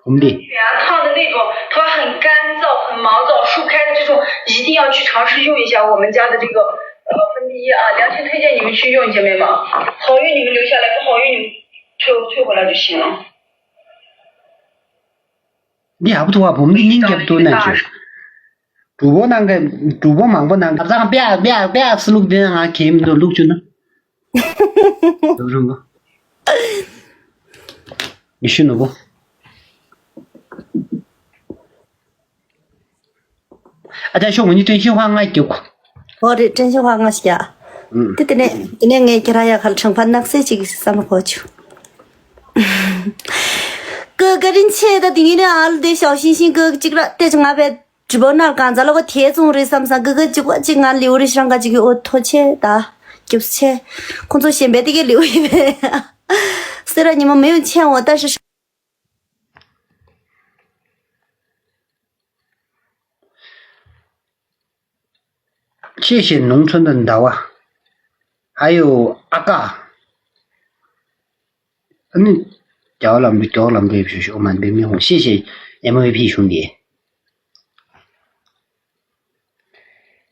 བུམ་འདི། 烫的那种，头发很干燥、很毛躁、梳不开的这种，一定要去尝试用一下我们家的这个呃粉底液啊，良心推荐你们去用，姐妹们，好用你们留下来，不好用你们退退回来就行了。 འདི་ཧ་བུ་ཐུ་བ་བུམ་འདི་སྙིང་རྗེ་པོ་འདུག་ན་ཅོ། གྲུ་བོ་ནང་གི་གྲུ་བོ་མང་པོ་ནང་གི་ཚང་པེ་ཨ་པེ་ཨ་པེ་ཨ་སི་ལུག་འདི་ན་ང་གེམ་འདུག་ལུག་ཅུ་ན། ལུག་རུང་གོ། ཡེ་ཤུ་ནོ་བོ། ཨ་ཅག་ཤོག་ངོ་ཉིད་ཏན་ཤིང་ཧྭ་ང་རྒྱུག་ཨོ་རེད། ཏན་ཤིང་ཧྭ་ང་ཞིག་ཡ། ཨུམ། དེ་དེ་ནས་དེ་ནས་ངས་ཁྱེད་རང་ཡ་ཁར་ཕྲེང་བ་ནག་སེ་ཅིག་བསམ་གོ་ཆུ། ཀི་ཀི་རིན་ཆེ་ད་དེ་ངས་ནས་ཨ་ལ་དེ་ཞའོ་ཤིང་ཤིང་ཀི་ཅིག་ར་དེ་ཅི་ང་བས་གྲི་བོ་ནར་གང་ཛ་ལ་གོ་དེ་ཙུང་རེད་བསམ་སང་ཀི་ཀི་ཅིག་བ་ཅིག་ང་ལིའུ་རི་ཤང་ཀ་ཅིག་ཡོད། ཨོ་ཐོ་ཆེ་ད་རྒྱབ་ཆེ། ཁོང་ཚོ་གཞན་པའི་དེ་གའི་ལིའུ་ཡིན་པས་སེ་ར་ཉི་མ་མེ་ཡོང་ཆེ་འོ་ད་ཧྲི། ཤེས་ཤེས་ནོང་ཚོན་དང་ཟླ་བ། ཨ་ཡོ་ཨ་ཀ། ཨ་ནི། རྒྱ་བ་ལམ་འགྲོ་རྒྱ་བ་ལམ་འགྲོ་ཡེ་ཞུ་ཞུ་མ་འདི་མི་ཧོང་ཤེས་ཤེས་ཨེམ་ཝི་པི་ཞུང་དེ།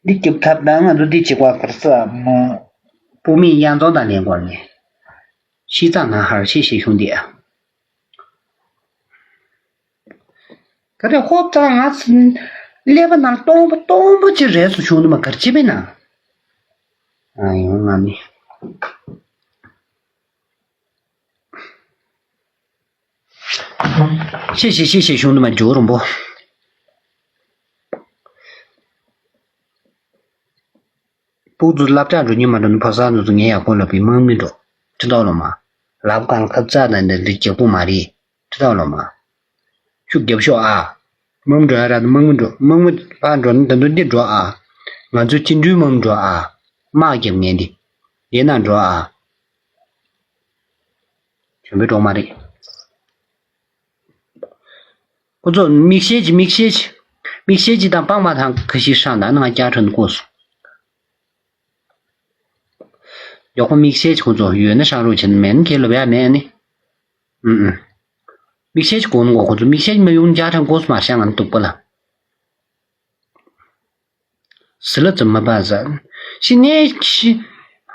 འདི་རྒྱབ་ཐབས་དང་ང་ཚོ་འདི་གཅིག་པ་ཁར་ས་མོ། བུ་མིང་གཡང་འཛོམས་དང་ལེན་སྐོར་ནས། ཤི་ཙང་ན་ཧར་ཤེས་ཤེས་ཞུང་དེ་ཨ། ག་རེ་ཧོབ་ཙང་ང་ཚོ་ཀླད་པ་ནང་སྟོང་པ་སྟོང་པ་ཅིག་རེད་སོ་བྱུང་དུ་མ་གར་ཅི་པས་ན། ཨ་ཡོང་ང་ནི། ཤེས་ཤེས་ཤེས་ཤེས་བྱུང་དུ་མ་འཇོག་རུང་པོ། ཕུག་ཏུ་སླབ་བྱ་འགྲོ་ཉིན་མ་འགྲོ་ནི་ཕ་ས་ནུ་ཚོ་ངས་ཡག་པོ་ལབ་པའི་དམག་མི་འགྲོ། ཁྲི་ཐོག་ལོ་མ། ལབ་གང་ཁབ་ཙག་དང་འདི་འདི་རྒྱག་པོ་མ་རེད། ཁྲི་ཐོག་ལོ་མ། ཤུགས་རྒྱབ་ཤོག་ཨ། དམག་མི་འགྲོ་ཡ་ར་དམག་མི་འགྲོ་དམག་མི་ཕ་འགྲོ་ནི་ད་འདི་འགྲོ་ཨ། ང་ཚོ་ཅི་འགྲུལ་དམག་མི་འགྲོ་ཨ། དམག་རྒྱབ་ངན་འདི། ཡེ་ན་འགྲོ་ཨ། བྱོན་པའི་གྲོགས་མ་རེད། ཁོ་ཚོ་མིག་ཤེལ་གྱི་མིག་ཤེལ་གྱི་མིག་ཤེལ་གྱི་དང་པང་མ་དང་ཁ་ཤས་ཧྲང་དང་ནང་བསྐྱར་ཁྲོན་བསྐོས་སོང་། མགྱོགས་པོ་མིག་ཤེལ་གྱི་ཁོ་ཚོ་ཡོད་ན་ཧྲང་རོགས་བྱེད་ན་མེད་ན་ཁྱེད་ལོ་བས་མེད་ནི། ཨུ་ཨུ། མིག་ཤེལ་གྱི་གོ་ནོ་ཁོ་ཚོ་མིག་ཤེལ་གྱི་མ་ཡོང་བསྐྱར་ཁྲོན་བསྐོས་སོང་མ་ཧྲང་ང་ནི་སྡུག་པ་ལ། ཟི་ལ་ཙམ་མ་པ་ཟ། ཤི་ནས་ཤི།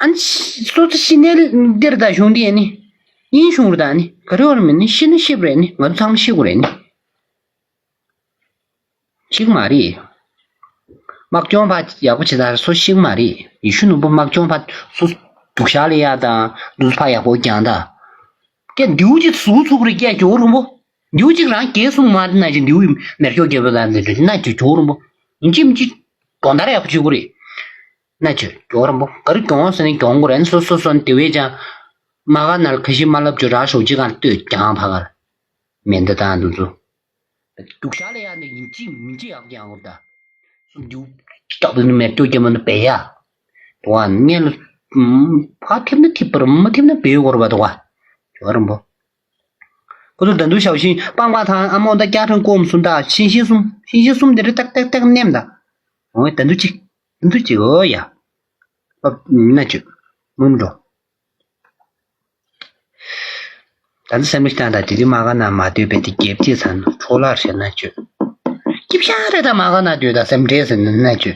ཨན་སོ་ཙི་ཤི་ནས་འདིར་ད་གཞུང་འདི་ནི། ཡིན་གཞུང་རུ་ད་ནི་ག་རེ་བར་མིན་ནི་ཤི་ནི་ཤི་བ་རེད་ནི་ང་ཚོ་ཚང་མ་ཤི་དགོས་རེད་ནི། ཤིག་མ་རེད། དམག་སྐྱོང་པ་ཡག་པོ་བྱེད་ད་སོ་ཤིག་མ་རེད། ཡེ་ཤུ་ནུ་པོ་དམག་སྐྱོང་པ་སུ་སྡུག་ཤག་ལ་ཡ་དང་འདུག་ཕ་ཡག་པོ་རྒྱང་ད། སྐད་འདིའུ་ཅིག་ཟུག་ཚུགས་རེད་སྐད་སྐྱོ་རུང་པོ། འདིའུ་གཅིག་རང་རྒྱལ་གསུང་མ་རེད་ན་ཅི་འདིའུ་མེར་སྐྱོ་རྒྱལ་པོ་དང་འདི་འདྲ་ན་ཅི་གྱོ་རུང་པོ། ཡིན་གཅིག་མིན་གཅིག་གྱོང་ལྟར་ཡག་པོ་བྱེད་དགོས་རེད། ན་ཅི་གྱོ་རུང་པོ་ག་རེ་གྱོང་ཟེར་ནས་གྱོང་དགོས་རེད་ན་སོ་སོ་སོ་ནས་དེ་བས་ཀྱང་། མ་ག་ནར་ཁ་ཤི་མ་ལབ་ཅོ་ར་ཧྲོག་ཅི་གང་ལྟོས་ཀྱང་ཕ་གར། མེ་འདི་དང་འདི་ཚོ། རྒྱུག་ཤག་ལ་ཡ་ནི་ཡིན་གཅིག་མིན་གཅིག་ཡག་ཀྱང་འོར་ད། སུ་འདིའུ་སྐྱག་དེ་ནི་མེར་སྐྱོ་རྒྱལ་མོ་ནི་བེ་ཡ། དོ་བ་ངན་ལ། ཕ་ཐེབས་ན་ཐེབས་པར་མ་ཐེབས་ན་བེ་ཡོ་གོ་ར་བ་དོ་བ། གྱོ་རུང་པོ། ཁོ་ཚོ་ད་དུང་ཞའོ་ཤིང་པང་པ་དང་ཨ་མོ་ད་བསྐྱར་ཁྲོན་སྐོམ་སུ་འདྲ་ཤིང་ཤིང་གསུམ་ཤིང་ཤིང་གསུམ་དེ་རེ་ཏག་ཏག་ཏག་མནན་ད། འོ་ད་དུང་གཅིག་ད་དུང་གཅིག་འོ་ཡ། པ་ན་ཅུ། མུམ་འགྲོ། ད་ནི་སེམས་རིག་སྟངས་དང་དེ་དུས་མ་ག་ན་མ་སྡོད་པའི་དེ་རྒྱབ་ཅི་ཚ་ན་འཕྲོ་བརླག་བྱེད་ན་ཅུ། སྐྱིབ་ཤ་རེ་ད་མ་ག་ན་སྡོད་ད་སེམས་འདྲེས་ཟེར་ན་ན་ཅུ།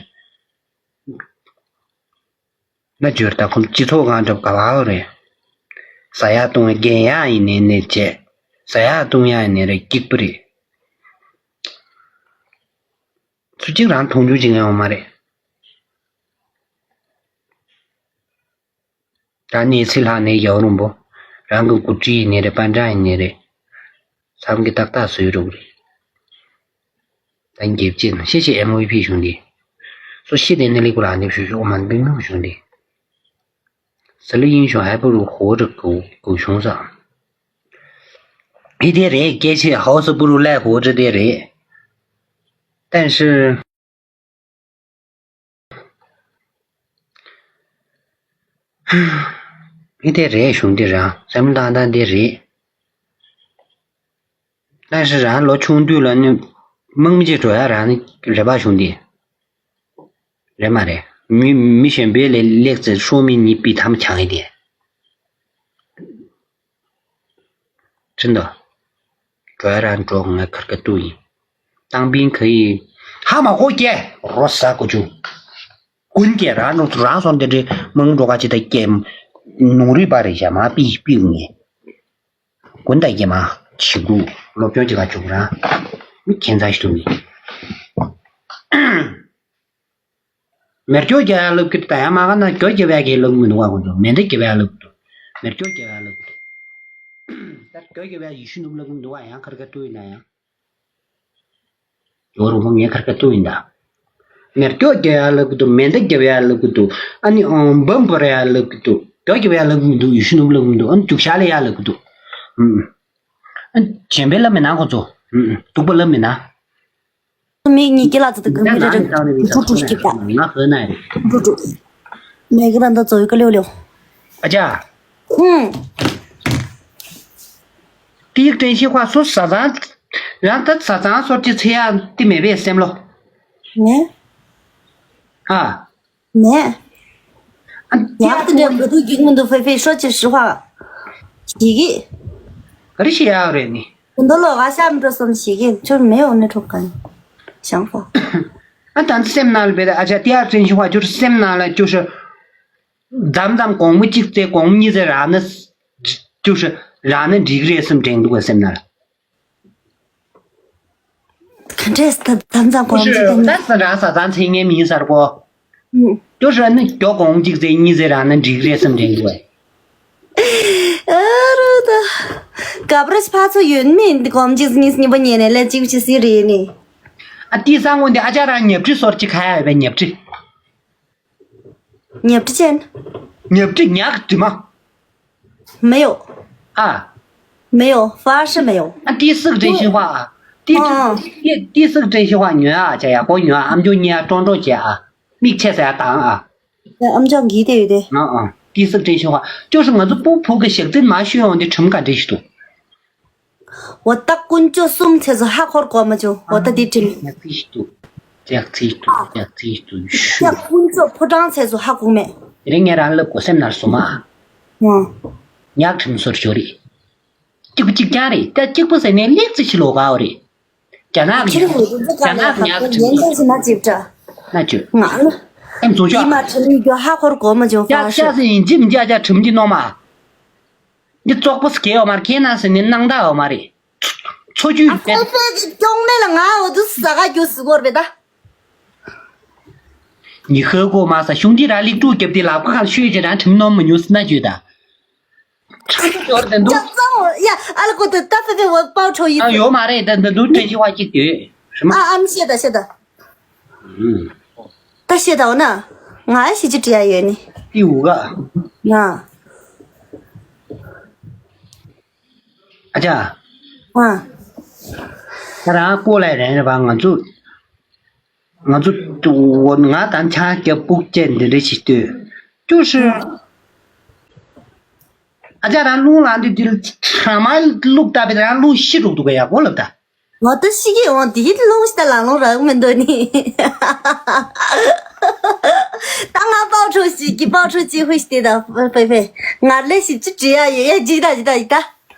ན་འབྱོར་ད་ཁོང་སྤྱི་ཚོགས་གང་འགྲུབ་ག་བ་རེད། ཟ་ཡག་བཏུང་ཡག་རྒྱན་ཡག་ཡིན་ནའི་ནས་བྱས། ཟ་ཡག་བཏུང་ཡག་ཡིན་ནའི་རེད་སྐྱིད་པོ་རེད། སུ་གཅིག་རང་མཐོང་ཆུང་བྱེད་མཁན་ཡོད་མ་རེད། ད་ནས་ཚི་ལྷག་ནས་ཡག་རུང་པོ། རང་གི་འགོ་ཁྲིད་ཡིན་ནི་རེད། པ་འདྲ་ཡིན་ནི་རེད། མཚམས་ཀྱི་ཏག་ཏག་བཟོས་རོགས་རེད། ད་འགེབས་ཅན་ཤེས་ཤེས་ཨེམ་ཝི་ཕི་བྱུང་སྟེ། སོ་ཤི་དེ་ནི་ལི་ཀུ་ལ་ནི་ཞུ་ཞོག་མ་འདི་མི་བྱུང་སྟེ། ཟི་ལི་ཡིན་བྱུང་ཧའི་པུ་རུ་ཧོ་རི་གུ་གུ་བྱུང་ས། ཨི་དེ་རེད་སྐད་ཆ་ཧོ་སི་པུ་རུ་ལས་ཧོ་རི་དེ་རེད། ཏན་ཧྲི། ཨི་དེ་རེད་བྱུང་དེ་རང་སེམས་ཏང་ཏང་དེ་རེད། ད་ཞི་རང་ལོ་ཆུང་དུས་ལ་ནི་དམག་མི་གཅིག་འགྲོ་ཡ་རང་ནི་རེ་བ་བྱུང་སྟེ། རེད་མ་རེད། མི་མི་གཞན་པའི་ལས་ལེགས་ཚེ་ཧྲོ་མི་གཉིས་པི་ཐམ་ཆང་ཡི་དེ། ཁྲིན་ཏོ། འགྲོ་ཡ་རང་འགྲོ་ང་ཁར་ཀ་ཏུ་ཡིན། ཏང་པིན་ཁ་ཡི། ཧ་མ་གོ་ཀྱེ། རོ་ས་ཀུ་ཅུ། ཀུན་ཀྱེ་རང་རང་སོང་དེ་འདྲའི་མང་འགྲོ་ག་ཅི་ད་ཀྱེ། ནོང་རི་པ་རེ་ཞ་མ་པི་པི་ངེ། དགུན་ཟླ་སྐྱེས་མ་བྱེད་དགོས། སློབ་སྦྱོང་བྱེད་ག་བཅུག་ར། མི་ཁྱད་མཚར་ཞིག་འདུག་ནི། མེ་སྒྱོགས་རྒྱབ་ཡ་སློབ་ཀྱི་ད་ཡང་མ་ག་ན་སྒྱོགས་རྒྱབ་ཡ་གི་སློབ་མི་འདུག་ག་ཀུན་ཏུ་མེ་མདའ་རྒྱབ་ཡ་སློབ་ཀྱི་འདུག་མེ་སྒྱོགས་རྒྱབ་ཡ་སློབ་ཀྱི་འདུག་ད་སྒྱོགས་རྒྱབ་ཡ་ཡེ་ཤུ་ནུབ་སློབ་མི་འདུག་ག་ཡང་ཁར་ཁ་ཏུ་ཡིན་ན་ཡང་། ཡོ་རུ་མོ་ངའི་ཁར་ཁ་ཏུ་ཡིན་ད། མེ་སྒྱོགས་རྒྱབ་ཡ་ལབ་ཀྱི་འདུག་མེ་མདའ་རྒྱབ་ཡ་ལབ་ཀྱི་འདུག་ཨ་ནི་འོང་འབམ་བོར་ཡ་ལབ་ཀྱི་འདུག་སྒྱོགས་རྒྱབ་ཡ་ལབ་ཀྱི་མི་འདུག་ཡེ་ཤུ་ནུབ་ལབ་ཀྱི་མི་འདུག་ཨ་ནི་རྒྱུག་ཤ་ལ་ཡ་ལབ་ཀྱི་འདུག་ཨུམ། ཨ་གཞན་པའི་ལབ་མི་ན་ཁོ་ཚོ། ཨུམ་ཨུམ། སྡུག་པ་ལབ་མི་ན། མིག་གཉིས་ཀྱི་ལ་ཚོ་དུ་ཀུན་མི་རེ་རེ་འགྲོ་འགྲོ་སྐྱིད་པ། ང་ཧོ་ན་རེ། འགྲོ་འགྲོ། མེ་གི་ར་འདི་ཚོ་ཡི་ཀ་ལེའོ་ལེའོ། ཨ་ཅག་ཧུམ། ཏིག་ཀྲན་ཤི་ཧྭ་སུ་ཟ་ཚང་། རང་ད་ཟ་ཚང་སོར་གྱི་ཚེ་ཡག་ཏི་མེད་པའི་སེམས་ལོ། ནས། ཨ། ནས། ཨ་ཡག་ཏི་འདྲ་བོ་དུ་རྒྱུག་མི་འདུག་ཧྥེ་ཧྥེ་ཧྲོ་ཅི་ཧྲི་ཧྭ། ཞིག་གི། ག་རེ་ཤི་ཡག་རེད་ནི། འདི་ལོ་ང་ཤ་མི་འགྲོ་བསམ་ཞིག་གི་ཁྱོད་མེ་འོ་ནི་ཁྲོ་ག་ནི། ཞང་ཧྥ། ཨ་ད་སེམས་ནང་ལ་བེད་ཨ་ཅག་ཏི་ཡག་ཀྲན་ཤི་ཧྭ་ཁྱོད་སེམས་ནང་ལ་ཁྱོད་ཧྲི། མཚམས་མཚམས་དགོང་མོ་གཅིག་ཙེ་དགོང་མོ་གཉིས་ཙེ་རག་ན། ཅུ་ཧྲི་རག་ན་འགྲིག་རེད་བསམ་དྲན་འདུག་ག་སེམས་ནང་ལ། ག་འདྲས་ད་མཚམས་མཚམས་དགོང་མོ་གཅིག་ཙེ་གཉིས། ད་ས་རག་ས་ཙང་ཚེ་ངའི་མིང་གསར་པོ། ཨུམ། ཅུ་ཧྲི་ནི་མགྱོགས་དགོང་མོ་གཅིག་ཙེ་གཉིས་ཙེ་རག་ན་འགྲིག་རེད་བསམ་དྲན་འདུག་ག་ཨ་རོ་ད། ག་པར་ཕ་ཚོ་ཡོད་མིན་འདི་གོམ་གཅིག་གཉིས་གཉིས་པ་ཉན་ནས་ལས་གཅིག་ཅི་སི་རེད་ནི། ཨ་ཏི་སང་ངོ་འདི་ཨ་ཅག་རང་ཉབ་ཁྲི་སོར་གཅིག་ཁ་ཡ་ཡོད་པའི་ཉབ་ཁྲི། ཉབ་ཁྲི་ཅན། ཉབ་ཁྲི་ཉག་དྲི་མ། 没有。 ཨ། 没有，发誓没有。 ཨ་ཏི་སིག་ཀྲན་ཤི་ཧྭ་ཨ། ཏི་ཨ། ཏི་ཏི་སིག་ཀྲན་ཤི་ཧྭ་ཉོས་ཨ་ཅག་ཡག་པོ་ཉོས་ཨ། ཨམ་ཅོག་གཉིས་ཨ་ཀྲོང་ཀྲོང་བྱས་ཨ། མིག་ཆེ་ས་ཡ་དང་ཨ། ཨམ་ཅོག་གི་དེ་ཡོད་དེ། ཨ་ཨ། ཏི་སིག་ཀྲན་ཤི་ཧྭ་ཅོ་ཧྲི་ང་ཚོ་སྤུ་ཕུ་གི་ཞག་རྩིས་མ་ཤོད་ཡོང་དེ་ཁྲིམས་ག་འདྲ་ཞིག་འདུག 我的工作送车子还好过吗？就我的地址。 ཡག་རྩིས་ཤིག་འདུག་ཡག་རྩིས་ཤིག་འདུག་ཡག་རྩིས་ཤིག་འདུག་ཤུ། 工作破障车子还好没？ དེ་རིང་ངས་རང་ལབ་གོ་སེམས་ནར་སོང་མ། ཨ། ཉག་ཁྲིམས་སོར་ཤོར་རེད། གཅིག་པུ་གཅིག་རྐྱང་རེད། ད་གཅིག་པུ་ཟེར་ནས་ལེགས་ཙི་ཞིག་ལོག་གའོ་རེད། རྒྱ་ནག་གི་ཁྱེད་རང་ཉག་ཁྲིམས་སོར་ཤོར་རེད། ན་ཅིབ་ཏྲ། ན་ཅོ། ང་ལ། ཨེམ་བཟོ་ཤོག་ཡིད་མ་ཁྲིམས་ཡིད་རྒྱུ་ཧ་ཧོར་གོ་མ་བྱུང་ཡ་ཧྥ་ཤ་ཤ་ཟེར་ཡིན་གཅིག་མི་འཇའ་འཇའ་ཁྲིམས་ཀྱི་ནོ་མ། འདི་བཙོག་པོ་སྐྱེ་ཡོད་མ་རེད། ཁྱེད་ན་ཟེར་ནས་སྣང་དག་ཡོད་མ་རེད། འཚོ་བཅུད་ཨ་ཕེ་ཕེ་གི་ཀྱོང་མེ་ལ་ང་འོ་དུ་ཟ་ག་རྒྱུ་ཟི་གོར་བེ་ད། ཉི་ཤུ་གོ་མ་ས་གཞུང་འདི་ར་ལིག་ཀྲུག་རྒྱབ་དེ་ལབ་ཁ་ཁ་ཤོད་ཅེ་རང་ཁྲིམས་ནོར་མ་ཉུ་སི་ན་བརྗོད་ད། ཡོར་དེ་འདུག་ཅག་ཙང་འོ་ཡ་ཨ་ལ་ཀོ་དེ་ད་ཕེ་ཕེ་འོ་པའོ་ཁྲོ་ཡི་ཨ་ཡོད་མ་རེད། ད་འདི་འདུག་ཀྲེན་ཤི་ཧྭ་གཅིག་དེ་རེད་མ། ཨ་ཨམ་ཤེ་ད་ཤེ་ད། ད་ཤེས་དང་ན། ང་ཤི་ཅི་བྲིས་ཡ་ཡོད་ནི། ཏི་འུ་ག་ང་། ཨ་ཅག་ང་། ཁྱེད་རང་སྐོར་ལ་རན་རེད་པ། ང་ཚོ། ང་ཚོ། ང་དང་ཆང་སྐྱ་སྤུག་ཅན་འདི་འདྲ་ཞིག་ལྟོས། ཅུ་ཧྲི། ཨ་ཅག་རང་རླུང་ལངས་དུས་འདི་ཚང་མ་བླུགས་བཏབ་པའི་རང་རླུང་ཤི་འགྲོ་འདུག་ག་ཡག་པོ་ལབ་ད། ང་ད་ཤི་གི་འོང་དེའི་ལོང་ཤི་ད་ལ་ལོང་རག་མི་འདོད་ནི། ད་ང་པའོ་ཁྲོ་ཤི་གི་པའོ་ཁྲོ་ཅི་ཧུ་ཤི་དེ་ད་ཕེ་ཕེ། ང་ལས་ཤི་ཅི་བྲིས་ཡ་ཡོད་ཡ་ཇི་ད་ཇི་ད་ཇི་ད།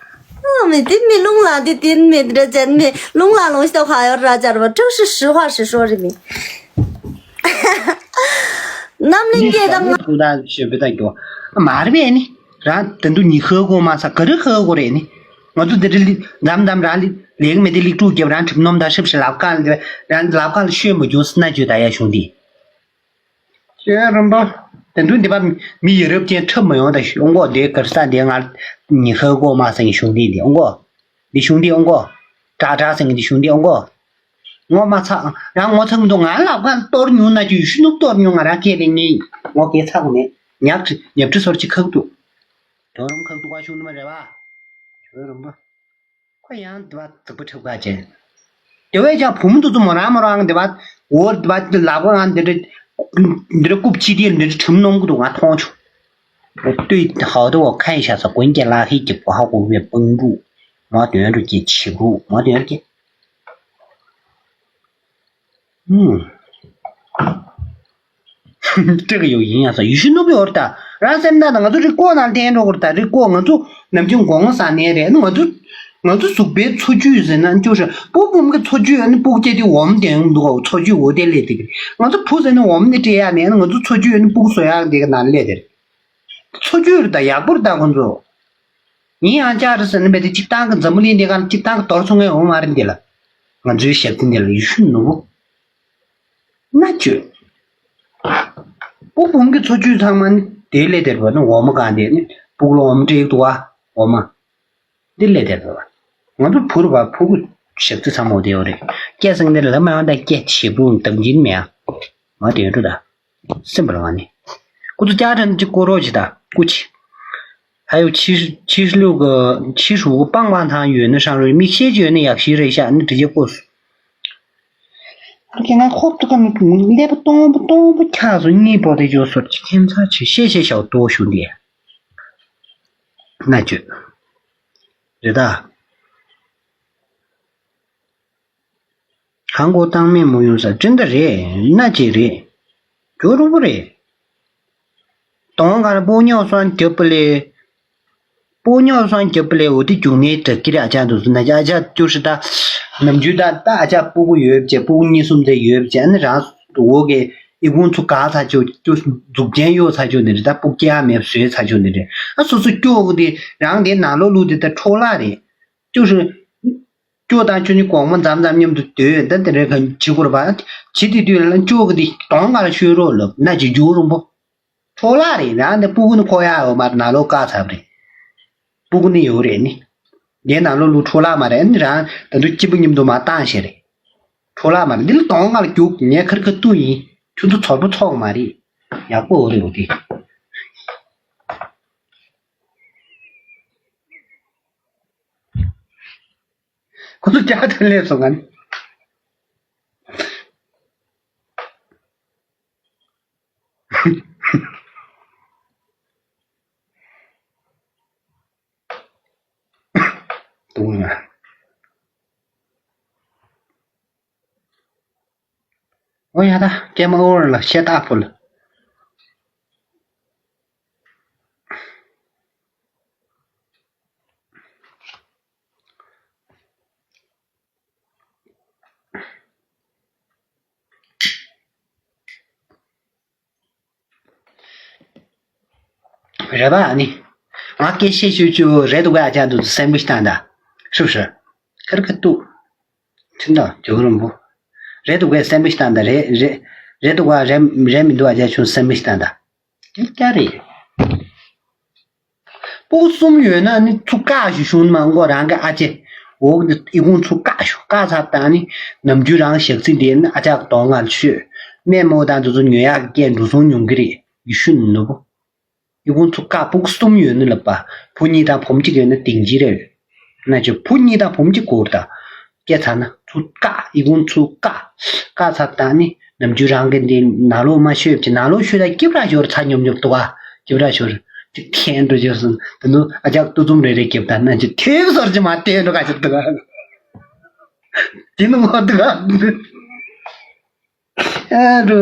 ཨ་མི་དེ་མི་ལུང་ལ་དེ་དེ་མི་འདྲ་ཅན་མི་ལུང་ལ་ལོང་ཤི་ད་ཁ་ཡོད་ར་ཅར་བ་ཁྲོ་ཤི་ཧྲི་ཧ་ཧྲི་ཧྲོ་རི་མི། རྣམ་གླིང་སྐད་དང་། ང་ཚོ་ད་ཞོན་པའི་ད་གྱོ། མ་རེད་པས་ནི། རང་དེ་འདུག་ཉི་ཤུ་གོ་མ་ས་ག་རེ་ཧ་གོ་རེད་ནི། ང་ཚོ་འདི་འདྲ་ལི་འདམ་འདམ་རང་ལི་ལེགས་མེད་དེ་ལིག་དྲུག་རྒྱབ་རང་ཁྲིམས་ནོམ་ད་ཧྲིབ་ཧྲི་ལབ་ཁང་ལ་རང་ལབ་ཁང་ལ་ཤོད་མ་རྒྱུ་སི་ན་བརྗོད་ད་ཡ་བྱུང་དི། ཤོད་རིམ་པ། ད་དུང་འདི་པ་མི་ཡ་རབས་ཅན་འཁྲབ་མ་ཡོང་ད་ཤོག་གོ། འདི་གར་ས་འདི་ང་ཉི་ཤར་གོ་མ་སེང་གཞུང་འདི་འདི་ཨོང་གོ། འདི་གཞུང་འདི་ཨོང་གོ། དྲག་དྲག་སེང་འདི་གཞུང་འདི་ཨོང་གོ། ངོ་མ་ཚ་རང་ངོ་ཚ་མི་འདུག་ང་ལབ་ག་གཏོར་མྱོང་ན་ཅུ་ཡུ་ཤུ་ནུབ་གཏོར་མྱོང་ང་རང་སྐད་ལས་ངེས་ངོ་སྐད་ཚ་གོ་མེད། ཉག་ཁྲི་ཉབ་ཁྲི་སོར་ཅི་ཁག་འདུག་དོ་རུང་ཁག་འདུག་ག་ཤུང་ནི་མ་རེད་བ། ཞོལ་རོང་པོ། ཁོ་ཡང་དེ་བ་དུག་པ་ཁྲབ་ཁ་ཅན། དེ་བས་ཀྱང་བུ་མོ་དུ་ཚོ་མོ་རང་མོ་རང་དེ་བ་འོར་དེ་བ་ལབ་ག་ང་འདི་འདྲ་འདི་འདྲ་རྐུབ་ཕྱི་དེ་འདི་འདྲ་ཁྲིམས་སྣོམ་གི་འདུག་ང་མཐོང་བྱུང་། 我对好的我看一下子，滚给拉黑结果好过月绷住，我等着给起步，我等着给。嗯。这个有营养素，有些弄不了的。然后现在呢，我就是过两天着过的，这过我就那么就光三年的，那我就我就随便出去人呢，就是不不那个出去，那不给的我们点那个出去我得来这个，我就不是那我们的这样的，我就出去那不说呀，这个难来的。 འཚོ་བཅུད་རེད་ད། ཡག་པོ་རེད་ད་ཁོང་ཚོ། ཡིན་ཡང་ཅག་རེད་ཟེར་ན་མེད་དེ། སྤྱིར་བཏང་གི་འཛམ་བུ་གླིང་འདི་ག་ལ་སྤྱིར་བཏང་གི་དོར་སོང་ངས་འོང་མ་རེད་འདི་ལ། ང་ཚོའི་ཞབས་ཏི་འདི་ལ་ཡུལ་ཤུལ་ནོར་བུ། ན་བཅོས། སྤུ་གུ་བུམ་གྱི་འཚོ་བཅུད་ཚང་མ་ནི་དེའི་ལས་དེར་བ་ནི་འོ་མ་གང་དེ་ནི་སྤུ་གུ་ལ་འོ་མ་སྤྲད་འདུག་བ། འོ་མ། འདི་ལས་དེར་བ། ང་ཚོ་བུར་བ་ཕུ་གུ་ཞབས་ཏི་ཚང་མ་དེ་འོ་རེད། སྐད་སང་དེ་ལ་མ་ཡང་ད་སྐད་ཆེ་བུ་དམ་གྱིན་མེད་ཨ། མ་དེ་འགྲོ་ད། སེམས་པ་ལ་ང་ནི། ཁོ་ཚོ་ཅག་ཁྲ་ནི་གཅིག་བསྐོ་རོགས་བྱེད་ད་སྐུ་མཁྱེན། 还有七十、七十六个、七十五个棒棒糖 ཡོད་ན་上周 དམིགས་བསལ་གྱི་ཡོད་ན་ཡག་ཤོས་རེད་ཤག་ནི་འདྲི་རྒྱུ་བསྐོས་སོང་། ཨ་ཁྱེད་ང་ཁོབ་ཏུ་ཀ་ནི་ཀླད་པ་སྟོང་པ་སྟོང་པ་འཁྱག་སོང་། གཉིད་པོ་དེ་འཇོག་སོར་ཅིག་ཁྱིམ་ཚང་ཆེ་ཤེས་ཤེས་ཤའོ་ཏོ་ཞུ་འདི་ན་བཅོས་རེད་ད། 韩国当面没用上，真的རེད། ན་ཅི་རེད། ཇོ་རུ་བོ་རེད། དོང་གར་སྤོ་ཉོག་སོང་རྒྱབ་པ་ལས། སྤོ་ཉོག་སོང་རྒྱབ་པ་ལས་འོ་དེ་རྒྱུག་ནས་དྲག་གི་རེད། ཨ་ཅག་འདུག་སུ་ན་ཅག་ཨ་ཅག་བཅུ་ཧྲི་ད། ནམ་རྒྱུན་ད་ད་ཨ་ཅག་སྤུ་གུ་ཡོད་བྱས། སྤུ་གུ་གཉིས་གསུམ་ཙམ་ཡོད་བྱས། ཨ་ནི་རང་འོ་གི་ཨི་ཁུང་ཚུ་ག་ཚ་ཆོ་ཅུ་འཛུགས་ཅན་གཡོ་ཚ་ཆོ་ནི་རེད། ད་སྤུ་གུ་སྐྱེ་ཡ་མེད་བཟོས་ཚ་ཆོ་ནི་རེད། ཨ་སོ་སོ་སྐྱོ་གི་དེ་རང་དེ་ནང་ལོགས་ལུགས་དེ་ད་འཕྲོ་བརླག་རེད། བཅུ་ཧྲི། སྐྱོ་དང་ཆུ་ནི་གོང་མ་མཚམས་མཚམས་མཉམ་དུ་སྡོད། ད་དེ་རེ་ག་བྱེད་དགོས་རེད་པ། བྱེད་དེ་དུས་ལ་སྐྱོ་གི་དེ་གདོང་ཁ་ལ་ཤོད་རོགས་ལབ་ན་ཅི་འཇུག་རུང་པོ། འཕྲོ་བརླག་རེད། རང་དེ་སྤུ་གུ་ནི་ཁོ་ཡ་ཡོད་མ་རེད། ནང་ལོགས་བཀག་ཚར་རེད། སྤུ་གུ་ནི་ཡོད་རེད་ནི། དེ་ནང་ལོགས་ལུགས་འཕྲོ་བརླག་མ་རེད་ནི། རང་ད་དུང་སྐྱིད་པོ་མཉམ་དུ་མ་བཏང་ཤེས་རེད། འཕྲོ་བརླག་མ་རེད། འདི་ལ་གདོང་ཁ་ལ་རྒྱུག་ངས་ཁར་ཁ་ཏུ་ཡིན། ཁྱོད་ཚོ་ཚོར་པོ་ཚོགས་མ་རེད། ཡག་པོ་འོ་རེད་འོ་དེ། ཁོ་ཚོ་ཅག་ཐོན་ལས་སོང་ང་ནི། དུང་ང་། ཨོ་ཡ་ད་ཀེམ་ཨོ་ཝར་ལ་ཤེ་ད་ཕུལ། རེད་པ། ཨ་ནི། ང་སྐད་ཆ་ཤོད་རྒྱུ་རེད་འདུག་ག་ཨ་ཅག་འདུག་སེམས་པ་ཞིག་བཏང་ད། ཧྲིབ་ཧྲིབ། ཁར་ཁ་ཏུ། ཁྲིན་ཏོ་ཇོ་རོན་པོ། རེད་འདུག་ག་སེམས་པ་ཞིག་བཏང་ད། རེད་རེད། རེད་འདུག་ག་རེད་རེད་མི་འདུག་ཨ་ཅག་ཆུང་སེམས་པ་ཞིག་བཏང་ད། དེ་ཀྱ་རེད། སྤུ་གུ་གསུམ་ཡོད་ན་ནི་ཚུར་བཀག་ཞུ་ཞུ་ནི་མ་མགོ་རང་གི་ཨ་ཅེ། འོག་ནི་ཨི་ཁུང་ཚུར་བཀག་ཞུ་བཀག་ཚར་བཏང་ནི། ནམ་རྒྱུན་རང་ཞག་ཚི་དེ་ནི་ཨ་ཅག་གདོང་ང་ལ་ཤོད། སྨན་མོ་དང་དེ་ཚོ་ཉོ་ཡག་གི་སྐད་འགྲོ་སོང་ཉུང་གི་རེད། ཡུལ་ཤུལ་ནོར་བུ། ཨི་ཁུང་ཚུར་བཀག་སྤུ་གུ་གསུམ་ཡོད་ནི་ལབ་པ། བུ་གཉིས་དང་བུ་མོ་གཅིག་ཡོད་ན་དེང་གཅིག་རེད། ན་ཅོ་བུ་གཉིས་དང་བུ་མོ་གཅིག་སྐོར་དང་། སྐད་ཚ་ན་ཚུར་བཀག་ཨི་ཁུང་ཚུར་བཀག་བཀག་ཚར་བཏང་ནི་ནམ་རྒྱུན་རང་གི་འདི་ནང་ལོགས་མ་ཤོད་ཀྱི་ནང་ལོགས་ཤོད་ད་སྐྱིབ་ར་ཤོར་ཚ་ཉོབ་ཉོབ་འདུག་ཨ། སྐྱིབ་ར་ཤོར་ཅིག་ཐན་འགྲོ་ཅོ་སོང་དེ་ནུ་ཨ་ཅག་ཏུ་ཙུམ་རེ་རེ་སྐྱིབ་ད་ན་ཅི་ཐེབས་སོར་ཅི་མ་ཐེབས་འགྲོ་ག་ཅི་འདུག་ཨ། དེ་ནུ་མ་འདུག་ཨ། ཨ་འགྲོ།